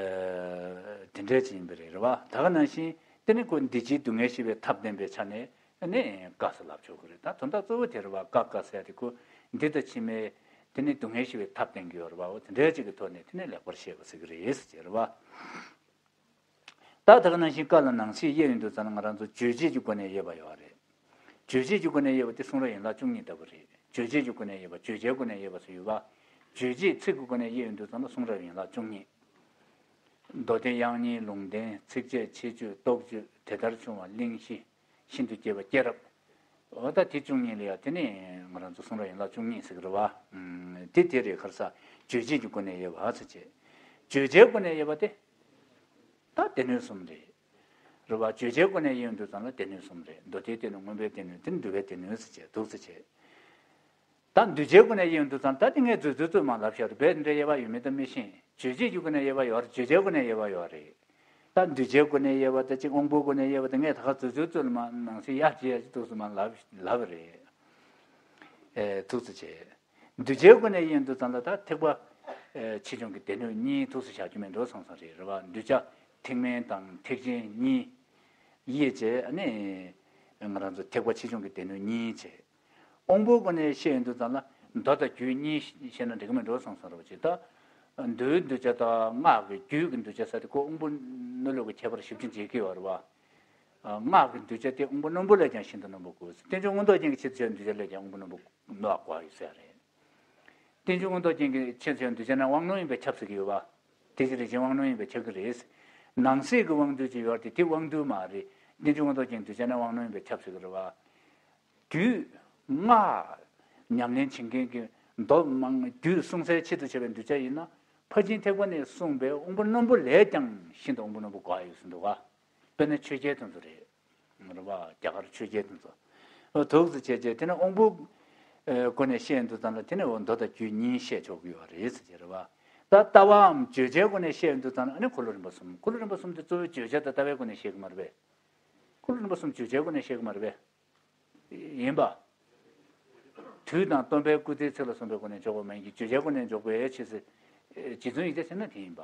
དེ་འདྲས་ཅིག་ཡིན་པ་རེད། རེད་པ། ད་ག་ནང་བཞིན་དེ་ནི་ཁོ་འདི་ཕྱིའི་སྡུག་བསྔལ་ཞི་བའི་ཐབས་བསྟན་པའི་ཆ་ནས་ནི་བཀའ་ཟེར་ལབ་ཆོག་གི་རེད། ད་དོན་དག་གཙོ་བོ་དེ་རེད་པ། བཀའ་བཀའ་ཟེར་ཡ་དེ་ཁོ་འདི་དང་ཕྱི་མའི་དེ་ནི་སྡུག་བསྔལ་ཞི་བའི་ཐབས་བསྟན་གྱི་ཡོད་རེད་པ། འོ་དེ་འདྲས་ཅིག་གི་ཐོག་ནས་དེ་ནི་ལེགས་པར་བཤད་པ་ཟེར་གྱི་རེད་ཟེར་གྱི་རེད་པ། ད་ད་ག་ནང་བཞིན་བཀའ་ལ་ནང་གསེས་དབྱེ་ཡོང་དུས་ཙམ་ལ་ང་རང་ཚོ་རྗོད་བྱེད་ཀྱི་སྒོ་ནས་དབྱེ་བ་ཡོད་རེད། རྗོད་བྱེད་ཀྱི་སྒོ་ནས་དབྱེ་བ་དེ་གསུང་རབ་ཡན་ལག་བཅུ་གཉིས་ལྟ་བུ་རེད། རྗོད་བྱེད་ཀྱི་སྒོ་ནས་དབྱེ་བ། བརྗོད་བྱའི་སྒོ་ནས་དབྱེ་བ་སུ་ཡོད་པ། རྗོད་བྱེད་ཚིག་གི་སྒོ་ནས་དབྱེ་ཡོང་དུས་ཙམ་ལ་གསུང་རབ་ཡན་ལག་བཅུ་གཉིས། མདོ་སྡེ་དབྱངས་སྙན་ལུང་བསྟན་ཚིགས་བཅད་ཁྱད་ཆོས་རྟོགས་བརྗོད་དེ་ལྟར་བྱུང་བ་གླེང་གཞི་ཤིན་ཏུ་རྒྱས་པ་སྐྱེས་རབས། འོ་ད་དེ་བཅུ་གཉིས་ལ་ཡ་དེ་ནི་ང་རང་ཚོ་གསུང་རབ་ཡན་ལག་བཅུ་གཉིས་ཟེར་གི་རེད་བ། ཨུམ། དེ་དེ་རེད་ག་རེ་ཟེར། རྗོད་བྱེད་ཀྱི་སྒོ་ནས་དབྱེ་བ་ཟེར་བྱས། རྗོད་བྱེད་སྒོ་ནས་དབྱེ་བ་དེ། ད་སྡེ་སྣོད་གསུམ་རེད། རེད་བ། རྗོད་བྱེད་སྒོ་ནས་དབྱེ་ཡོང་དུས་ཙམ་ལ་སྡེ་སྣོད་གསུམ་རེད། མདོ་སྡེའི་སྡེ་སྣོད། མངོན་པའི་སྡེ་སྣོད། དེ་ནི་འདུལ་བའི་སྡེ་སྣོད་ཟེར་བྱས་འདུག་ཟེར་བྱས། ད་འདུལ་བྱེད་སྒོ་ནས་དབྱེ་ཡོང་དུས་ཙམ་ད་དེ་ངས་མཛོད་ཚུལ་ཚུལ་མ་ལབ་ཤག་རེད། རྦད་འདྲ་དབྱེ་བ་ཡོད་མེད་ད་མི་ཤེས། རྗོད་བྱེད་ཀྱི་སྒོ་ནས་དབྱེ་བ་ཡོད་རེད། རྗོད་བྱའི་སྒོ་ནས་དབྱེ་བ་ཡོད་རེད། ད་འདུལ་བྱའི་སྒོ་ནས་དབྱེ་བ་ད་ཅིག་དབང་པོའི་སྒོ་ནས་དབྱེ་བ་ད་ངས་ད་ག་མཛོད་ཚུལ་ཚུལ་མ་ནང་གསེས་ཡར་བྱས་ཡར་བྱས་འདུག་སེ་མ་ལབ་ལབ་རེད། ཨེ་འདུག་སེ་བྱས། འདུལ་བྱའི་སྒོ་ནས་དབྱེ་ཡོང་དུས་ཙམ་ལ་ད་ཐེག་པ་ཨེ་ཆེ་ཆུང་གི་སྡེ་སྣོད་གཉིས་འདུག་སེ་བཞག་རྒྱུ་མེད་འགྲོ་སོང་སོང་རེད། རེད་བ། འདུལ་བྱ་ཐེག་དམན་དང་ཐེག་ཆེན་གཉིས་དབྱེ་བྱས། ཨ་ནི་ང་རང་ཚོ་ཐེག་པ་ཆེ་ཆུང་གི་སྡེ་སྣོད་གཉིས་བྱས། དབང་པོའི་སྒོ་ནས་བཤད་ཡོང་དུས་ཙམ་ལ་མདོ་དང་རྒྱུད་གཉིས་བཤད་ན་འགྲིག་གི་མེད་འགྲོ་སོང་སོང་རེད་བ། ཅིག་ད་མདོའི་གདུལ་བྱ་དང་སྔགས་ཀྱི་རྒྱུད་ཀྱི་གདུལ་བྱ་ཟེར་དེ་ཁོ་དབང་པོ་རྣོན་རླུང་གི་ཁྱད་པར་ཞེ་པོ་ཅིག་འབྱེད་ཀྱི་ཡོད་རེད་བ། སྔགས་ཀྱི་གདུལ་བྱ་དེ་དབང་པོ་རྣོན་པོ་ལས་ཀྱང་ཤིན་ཏུ་རྣོན་པོ་དགོས། རྟེན་འབྱུང་མངོན་རྟོགས་ཅན་གྱི་ཆེད་དུ་བྱས་གདུལ་བྱ་ལས་ཀྱང་དབང་པོ་རྣོན་པོ་རྣོ་བ་དགོས་ཡོད་ཟེར་རེད། རྟེན་འབྱུང་མངོན་རྟོགས་ཅན་གྱི་ཆེད་དུ་བྱས་གདུལ་བྱ་ན་དབང་རྣོན་ཡིན་པས་ཁྱབ་ཟེར་གྱི་ཡོད་བ། དེ་ཕྱིར་རིན་ཆེན་དབང་རྣོན་ཡིན་པས་ཁྱབ་ཀྱི་རེད། ནང་གསེས་ཀྱི་དབང་རྟུལ་ཅིག་ཡོད་དེ་དེ་དབང་རྟུལ་མ་རེད། རྟེན་འབྱུང་མངོན་རྟོགས་ཅན་གདུལ་བྱ་ན་དབང་རྣོན་ཡིན་པས་ཁྱབ་ཟེར་གྱི་རེད་བ། རྒྱུད་སྔགས་ཉམས་ལེན་བྱེད་མཁན་གྱི་མདོ་མང་རྒྱུད་གསུང་སའི་ཆེད་དུ་བྱས་པའི་གདུལ་བྱ་ཡིན་ན། ཕར་ཕྱིན་ཐེག་པ་ནས་གསུངས་པའི་དབང་པོ་རྣོན་པོ་ལས་ཀྱང་ཤིན་ཏུ་དབང་པོ་རྣོན་པོ་དགོས་ཡོད་ཟེར་འདུག་ག། དཔེར་ན་ཆོས་རྒྱལ་དེ་ཚོ་རེད། རེད་བ། རྒྱ་གར་ཆོས་རྒྱལ་དེ་ཚོ། འོ་འདུག་སེ་བྱས་བྱས་དེ་ནས་དབང་པོ་ཨེ་སྒོ་ནས་བཤད་ཡོང་དུས་ཙམ་ལ་དེ་ནས་འོ་མདོ་དང་རྒྱུད་གཉིས་བཤད་ཆོག་གི་ཡོད་རེད་ཟེར་གྱི་རེད་བ། ད་ལྟ་བའམ་བརྗོད་བྱའི་སྒོ་ནས་བཤད་ཡོང་དུས་ཙམ་ལ་ཨ་ནི་འཁོར་ལོ་རིམ་པ་གསུམ། འཁོར་ལོ་རིམ་པ་གསུམ་དེ་གཙོ་བོ་བརྗོད་བྱ་དང་ལྟ་བའི་སྒོ་ནས་བཤད་ཀྱི་མ་རེད་པས། འཁོར་ལོ་རིམ་པ་གསུམ་བརྗོད་བྱའི་སྒོ་ནས་བཤད་ཀྱི་མ་རེད་པས། ཡིན་པ། དུས་དང་སྟོན་པའི་སྐུལ་ཚིག་ཚིག་ལ་སོགས་པའི་སྒོ་ནས་འཇོག་པ་མ་ཡིན་གྱི་བརྗོད་བྱའི་སྒོ་ནས་འཇོག་པའི་ཕྱིར་ཟེར། རྗེ་བཙུན་ཡིག་བརྒྱ་བྱས་ན་དེ་ཡིན་པ།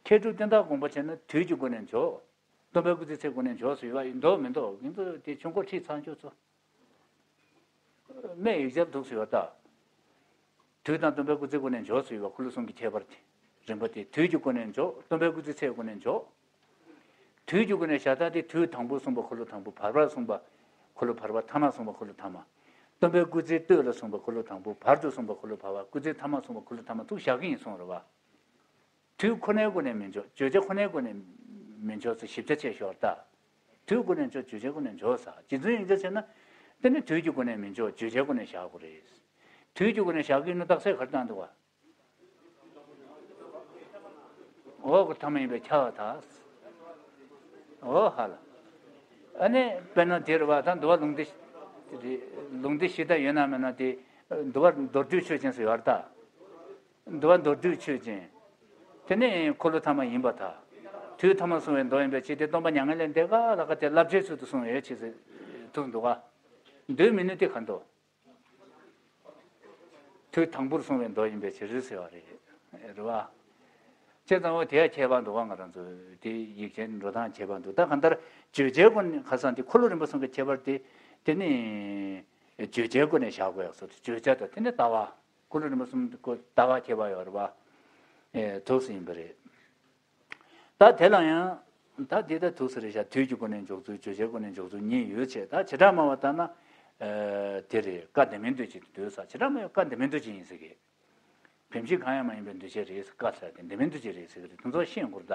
མཁས་གྲུབ་བསྟན་བདག་དགོངས་པ་བྱས་ན་དུས་ཀྱི་སྒོ་ནས་འཇོག། སྟོན་པའི་སྐུལ་ཚིག་ཚིག་སྒོ་ནས་འཇོག་ཟེར་བ་ཡིན་མདོག་མི་འདུག་ཡིན་དུས་དེ་ཆུང་ཀུ་ཁྲིད་ཚར་འཇོག་ཚོ། སྨད་ཡིག་བརྒྱར་འདུག་ཟེར་བ་ལྟ། དུས་དང་སྟོན་པའི་སྐུལ་ཚིག་སྒོ་ནས་འཇོག་ཟེར་བ་འཁོར་ལོ་གསུམ་གྱི་ཁྱད་པར་དེ། རིམ་པ་དེ་དུས་ཀྱི་སྒོ་ནས་འཇོག། སྟོན་པའི་སྐུལ་ཚིག་ཚིག་སྒོ་ནས་འཇོག། དུས་ཀྱི་སྒོ་ནས་བྱ་ལྟ་དེ་དུས་དང་པོ་གསུངས་པ་འཁོར་ལོ་དང་པོ། བར་པར་གསུངས་པ་འཁོར་ལོ་བར་པ། ཐ་མ་གསུངས་པ་འཁོར་ལོ་ཐ་མ། སྟོན་པའི་སྐུལ་ཚིག་སྟོད་ལ་གསུངས་པ་འཁོར་ལོ་དང་པོ། བར་དུ་གསུངས་པ་འཁོར་ལོ་བར་པ། སྐུལ་ཚིག་ཐ་མ་གསུངས་པ་འཁོར་ལོ་ཐ་མ་འདུག་བཞག་གི་ཡིན་གསུངས་རེད་བ། དུས་ཁོ་ནའི་སྒོ་ནས་མི་འཇོག། བརྗོད་བྱ་ཁོ་ནའི་སྒོ་ནས་མི་འཇོག་ཟེར་ཞིབ་ཆ་བྱས་ཞོར་ལྟ། དུས་སྒོ་ནས་འཇོག། བརྗོད་བྱའི་སྒོ་ནས་འཇོག་ཟེར། རྗེ་བཙུན་ཡིག་བརྒྱ་བྱས་ན། དེ་ནི་དུས་ཀྱི་སྒོ་ནས་མི་འཇོག། བརྗོད་བྱའི་སྒོ་ནས་བཞག་དགོས་རེད། དུས་ཀྱི་སྒོ་ནས་བཞག་གི་ཡིན་ན་རྟགས་གསལ་ག་རེ་བཏང་འདུག་བ། འོག་གི་ཐ་མ་ཡིན་པས་ཁྱབ་པར་ཐལ། འོ་ཧ་ལ། ཨ་ནི་དཔེར་ན་དེ་རེད་བ། ད་འདུལ་བ་ལུང་སྡེ། ལུང་སྡེ་བཞི་ད་ཡོད་ན་མེད་ན་དེ། འདུལ་བ་མདོར་བསྡུས་ཆོས་ཅན་ཟེར་ཡོད་རེད་ད། འདུལ་བ་མདོར་བསྡུས་ཆོས་ཅན། དེ་ནི་འཁོར་ལོ་ཐ་མ་ཡིན་པར་ཐལ། དུས་ཐ་མར་གསུངས་པའི་མདོ་ཡིན་པའི་ཕྱིར་ཏེ། སྟོན་པ་མྱ་ངན་ལས་འདས་ག་ལ་ག་དེ་བསླབ་བྱའི་ཚུལ་དུ་གསུངས་ཡོད་ཅེས་ཐུག་འདུག་ག། མདོའི་མི་ནུས་ཏེ་ག་འདུག། དུས་དང་པོར་གསུངས་པའི་མདོ་ཡིན་པའི་ཕྱིར་ཟེར་བ་རེད། རེད་བ། བྱས་ཙང་འོ་དེ་ཡང་ཁྱད་པར་འདུག་ག། ང་རང་ཚོ་དེ་ཡིག་ཆའི་འགྲོ་སྟངས་ཁྱད་པར་འདུག། ད་གང་ལྟར་བརྗོད་བྱའི་སྒོ་ནས། ཁ་སང་དེ་འཁོར་ལོ་རིམ་པ་གསུམ་གྱི་ཁྱད་པར་དེ། དེ་ནི་བརྗོད་བྱའི་སྒོ་ནས་བཞག་དགོས་ཡག་སོ། བརྗོད་བྱ་དང་དེ་ནི་ལྟ་བ། འཁོར་ལོ་རིམ་པ་གསུམ་ཁོ་ལྟ་བ་ཁྱད་པར་ཡོད་རེད་བ། ཨེ་ཐུགས་སུ་ཡིན་པ་རེད། ད་དེ་ལ་ཡང་། ད་དེ་ད་ཐུགས་སུ་རེད་ཤག། དུས་ཀྱི་སྒོ་ནས་འཇོག་ཚུལ། བརྗོད་བྱའི་སྒོ་ནས་འཇོག་ཚུལ་གཉིས་ཡོད་ཅེས། ད་བྱེ་བྲག་སྨྲ་བ་ལྟར་ན། ཨེ་དེ་རེད། བཀའ་འདི་མིན་འདུག་ཅེས་འདོད་ས། བྱེ་བྲག་སྨྲ་བས་བཀའ་འདི་མིན་འདུག་ཅེས་ཡིན་ཟེར་གི། བེམ་ཤེས་གང་ཡང་མ་ཡིན་པའི་འདུ་བྱེད་རེད། བཀའ་ཟེར་དེ་འདི་མིན་འདུག་ཅེས་རེད་ཟེར་གི་རེད། དེ་ཚོ་ཤེས་དགོས་རེད་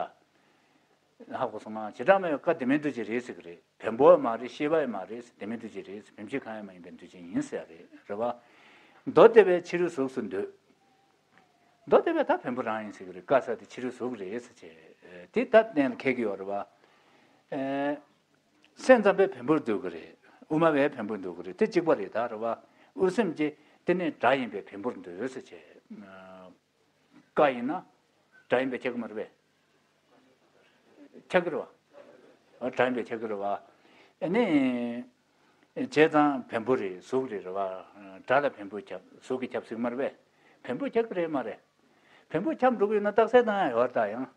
ད། ཧ་གོ་སོང་ང་། བྱེ་བྲག་སྨྲ་བས་བཀའ་འདི་མིན་འདུག་ཅེས་རེད་ཟེར་གི་རེད། བེམ་པོ་མ་རེད། ཤེས་པ་ཡང་མ་རེད། འདི་མིན་འདུག་ཅེས་རེད། བེམ་ཤེས་གང་ཡང་མ་ཡིན་པའི་འདུ་བྱེད་ཡིན་ཟེར་རེད། རེད་བ། མདོ་སྡེ་པས་ཕྱི་རོལ་གཟུགས་སུ་འདོད། མདོ་སྡེ་པས་ད་བེམ་པོ་རང་ཡིན་ཟེར་གི་རེད། བཀའ་ཟེར་དེ་ཕྱི་རོལ་གཟུགས་རེད་ཟེར་བྱས། དེ་ད་གཏན་ལ་འཁེལ་གི་ཡོད་རེད་བ། ཨེ། སེམས་ཙམ་པས་བེམ་པོར་འདོད་ཀྱི་རེད། དབུ་མ་བས་བེམ་པོར་འདོད་ཀྱི་རེད། དེ་གཅིག་པ་རེད་ད། རེད་བ། དབུ་སེམས་ཀྱིས་དེ་ནི་སྒྲ་ཡིན་པས་བེམ་པོར་འདོད་ཟེར་བྱས། བཀའ་ཡིན་ན་སྒྲ་ཡིན་པས་ཁྱབ་ཀྱི་མ་རེད་པས། ཁྱབ་ཀྱི་རེད་བ། སྒྲ་ཡིན་པས་ཁྱབ་ཀྱི་རེད་བ། ཨ་ནི། བྱས་ཙང་བེམ་པོ་རེད། གཟུགས་རེད། རེད་བ། སྒྲ་ལ་བེམ་པོ་ཁྱབ། གཟུགས་ཀྱིས་ཁྱབ་ཟེར་གྱི་མ་རེད་པས། བེམ་པོ་ཁྱབ་ཀྱི་རེད་མ་རེད། བེམ་པོ་ཁྱབ་འགྲོ་གི་ཡོད་ན་རྟགས་གསལ་བཏང་ཡ་ཡོད་ད་ཡང་།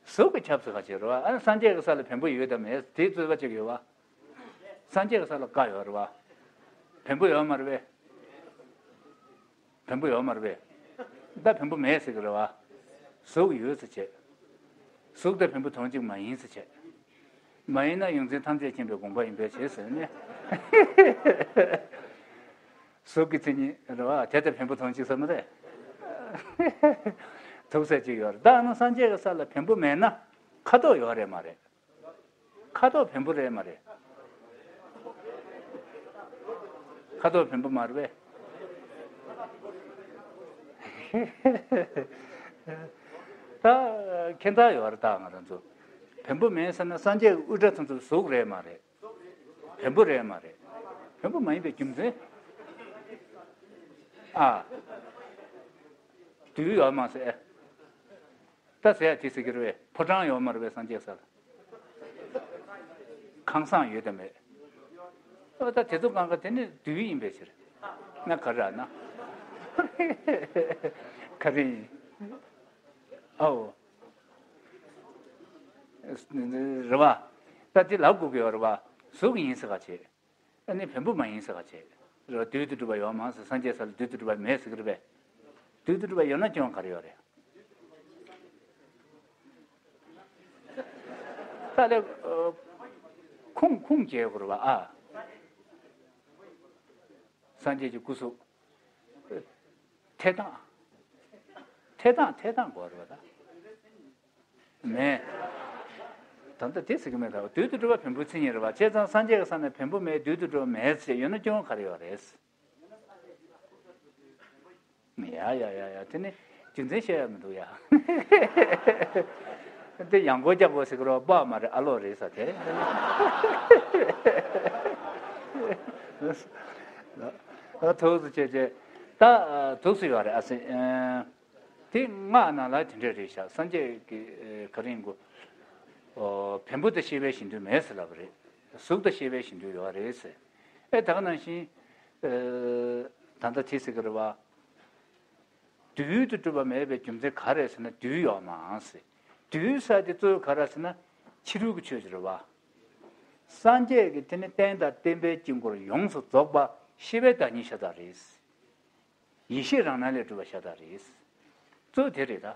གཟུགས་ཀྱིས་ཁྱབ་ཟེར་ག་ཅིག་རེད་བ། ཨ་ནི་སངས་རྒྱས་ཀྱི་ས་ལ་བེམ་པོ་ཡོད་དམ་མེད་དེའི་རྩོད་པ་ཅིག་ཡོད་བ། སངས་རྒྱས་ཀྱི་ས་ལ་བཀའ་ཡོད་རེད་བ། བེམ་པོ་ཡོད་མ་རེད་པས། བེམ་པོ་ཡོད་མ་རེད་པས། ད་བེམ་པོ་མེད་ཟེར་གི་རེད་བ། གཟུགས་ཡོད་ཟེར་བྱས། གཟུགས་དང་བེམ་པོ་དོན་གཅིག་མ་ཡིན་ཟེར་བྱས། མ་ཡིན་ན་ཡོངས་འཛིན་ཐམས་ཅད་མཁྱེན་པའི་དགོངས་པ་ཡིན་པའི་ཕྱིར་ཟེར་ནས། གཟུགས་ཀྱི་མཚན་ཉིད་རེད་བ། དེ་ལྟར་བེམ་པོ་མཐོང་ཅིག་ཟེར་མ་རེད། དུག་ཟེར་གཅིག་ཡོད་རེད། ད་ནི་སངས་རྒྱས་ཀྱི་ས་ལ་བེམ་པོ་མེད་ན་ཁ་དོག་ཡོད་རེད་མ་རེད། ཁ་དོག་བེམ་པོ་རེད་མ་རེད། ཁ་དོག་བེམ་པོ་མ་རེད་པས། ད་ཁྱད་མཚར་ཡོད་རེད། ད་ང་རང་ཚོ་བེམ་པོ་མེད་ཟེར་ན་སངས་རྒྱས་ཀྱི་དབུ་སྐྲ་ཚོ་ཚོ་གཟུགས་རེད་མ་རེད། བེམ་པོ་རེད་མ་རེད། བེམ་པོ་མ་ཡིན་པའི་རྒྱུ་མཚན། ཨ། དུས་ཡོད་མ་ཟེར། ད་ཟེར་ཡ་དེ་ཟེར་གྱི་རེད་པས། ཕོ་བྲང་ཡོད་མ་རེད་པས་སངས་རྒྱས་ས་ལ། ཁང་བཟང་ཡོད་དམ་མེད། ཨོ་ད་དེ་ཚོ་གང་ག་དེ་ནི་དུས་ཡིན་པའི་ཕྱིར། ང་ག་རེ་ན། ག་རེ་ཡིན། ཨའོ། རེད་བ། ད་དེ་ལབ་དགོས་ཀྱི་ཡོད་རེད་བ། གཟུགས་ཡིན་ཟེར་ག་བྱེད། ཨ་ནི་བེམ་པོ་མ་ཡིན་ཟེར་ག་བྱེད། རེད་བ། དུས་དང་བསྒྲུབས་པ་ཡོད་མ་ཟེར། སངས་རྒྱས་ས་ལ་དུས་དང་བསྒྲུབས་པ་མེད་ཟེར་གི་རེད་པས། དུས་དང་བསྒྲུབས་པ་ཡོད་ན་སྐྱོན་ག་རེ་ཡོད་རེད། ད་ལས། ཁུངས་ཁུངས་སྐྱེལ་དགོས་རེད་བ། ཨ། སངས་རྒྱས་ཀྱི་སྐུ་གཟུགས། འཐད་སྟངས། འཐད་སྟངས་འཐད་སྟངས་དགོས་རེད་བ་ད། མེད། ད་ལྟ་དེ་ཟེར་གྱི་མེད་ད། དུས་དང་བསྒྲུབས་པ་བེམ་པོའི་མཚན་ཉིད་རེད་བ། བྱས་ཙང་སངས་རྒྱས་ཀྱི་ས་ནས་བེམ་པོ་མེད། དུས་དང་བསྒྲུབས་པ་མེད་ཟེར་ཡོད་ན་སྐྱོན་ག་རེ་ཡོད་རེད། ཡ་ཡ་ཡ་ཡ། དེ་ནི་རྒྱུ་མཚན་བཤད་ཡ་མི་འདུག་ཡ། དེ་ཡང་སྒོ་རྒྱག་དགོས་ཟེར་གི་རོ། སྤགས་མ་རེད། ཨ་ལོ་རེད་ས་དེ། ཐུགས་སུ་ཆེ་ཆེ། ད་ཐུགས་སུ་ཡོད་རེད་ཨ་སེ། དེ་སྔགས་ནང་ལ་དེ་འདྲ་རེད་ཤག་སངས་རྒྱས་ཀྱི་ག་རེ་ཡིན་གོ། བེམ་པོ་དང་ཤེས་པའི་གཞན་དོན་མེད་ཟེར་ལབ་པ་རེད། གཟུགས་དང་ཤེས་པའི་གཞན་དོན་ཡོད་རེད་ཟེར། ཨེ་ད་ག་ནང་བཞིན། ད་ལྟ་དེ་ཟེར་གི་རེད་བ། དུས་དང་བསྒྲུབས་པ་མེད་པའི་རྒྱུ་མཚན་ག་རེ་ཟེར་ན་དུས་ཡོད་མ་ཟེར། དུས་ཟེར་དེ་གཙོ་བོ་ག་རེ་ཟེར་ན་ཕྱི་རོལ་གྱི་ཆོས་ཅིག་རེད་བ། སངས་རྒྱས་ཀྱི་དེ་ནི་རྟེན་དང་བརྟེན་པའི་དཀྱིལ་འཁོར་ཡོངས་སུ་རྫོགས་པ་ཤེས་པའི་བདག་ཉིད་ཤ་སྟག་རེད། ཡེ་ཤེས་རང་སྣང་ལས་གྲུབ་པ་ཤ་སྟག་རེད། གཙོ་བོ་དེ་རེད་ད།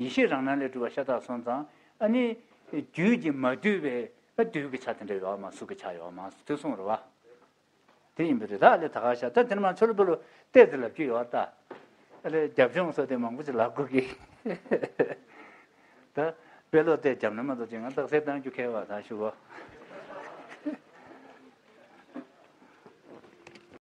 ཡེ་ཤེས་རང་སྣང་ལས་གྲུབ་པ་ཤ་སྟག་སོང་ཙང་ཨ་ནི། རྒྱུད་ཀྱིས་མ་བསྡུས་པའི་ཨ་བསྡུས་ཀྱི་ཆ་དེ་འདྲ་ཡོད་མ། གཟུགས་ཀྱི་ཆ་ཡོད་མ་ཟེར་དུས་གསུངས་རེད་བ། དེ་ཡིན་པ་རེད། ད་ཨ་ལས་ད་ག་ཤ་ད་དེ་ནས་མ་ཆོ་ལོ་པོ་ལོ་བལྟས་ཏེ་ལབ་རྒྱུ་ཡོད་ད། ཨ་ལས་རྒྱབ་ལྗོངས་སོགས་དེ་མང་པོ་ཅིག་ལབ་དགོས་ཀི། ད་དཔེ་ལོ་བལྟས་རྒྱབ་ན་མ་གཏོགས་ཅིག་ང་རྟགས་གསལ་བཏང་རྒྱུ་ཁེལ་བ་ད་ཞུ་གོ།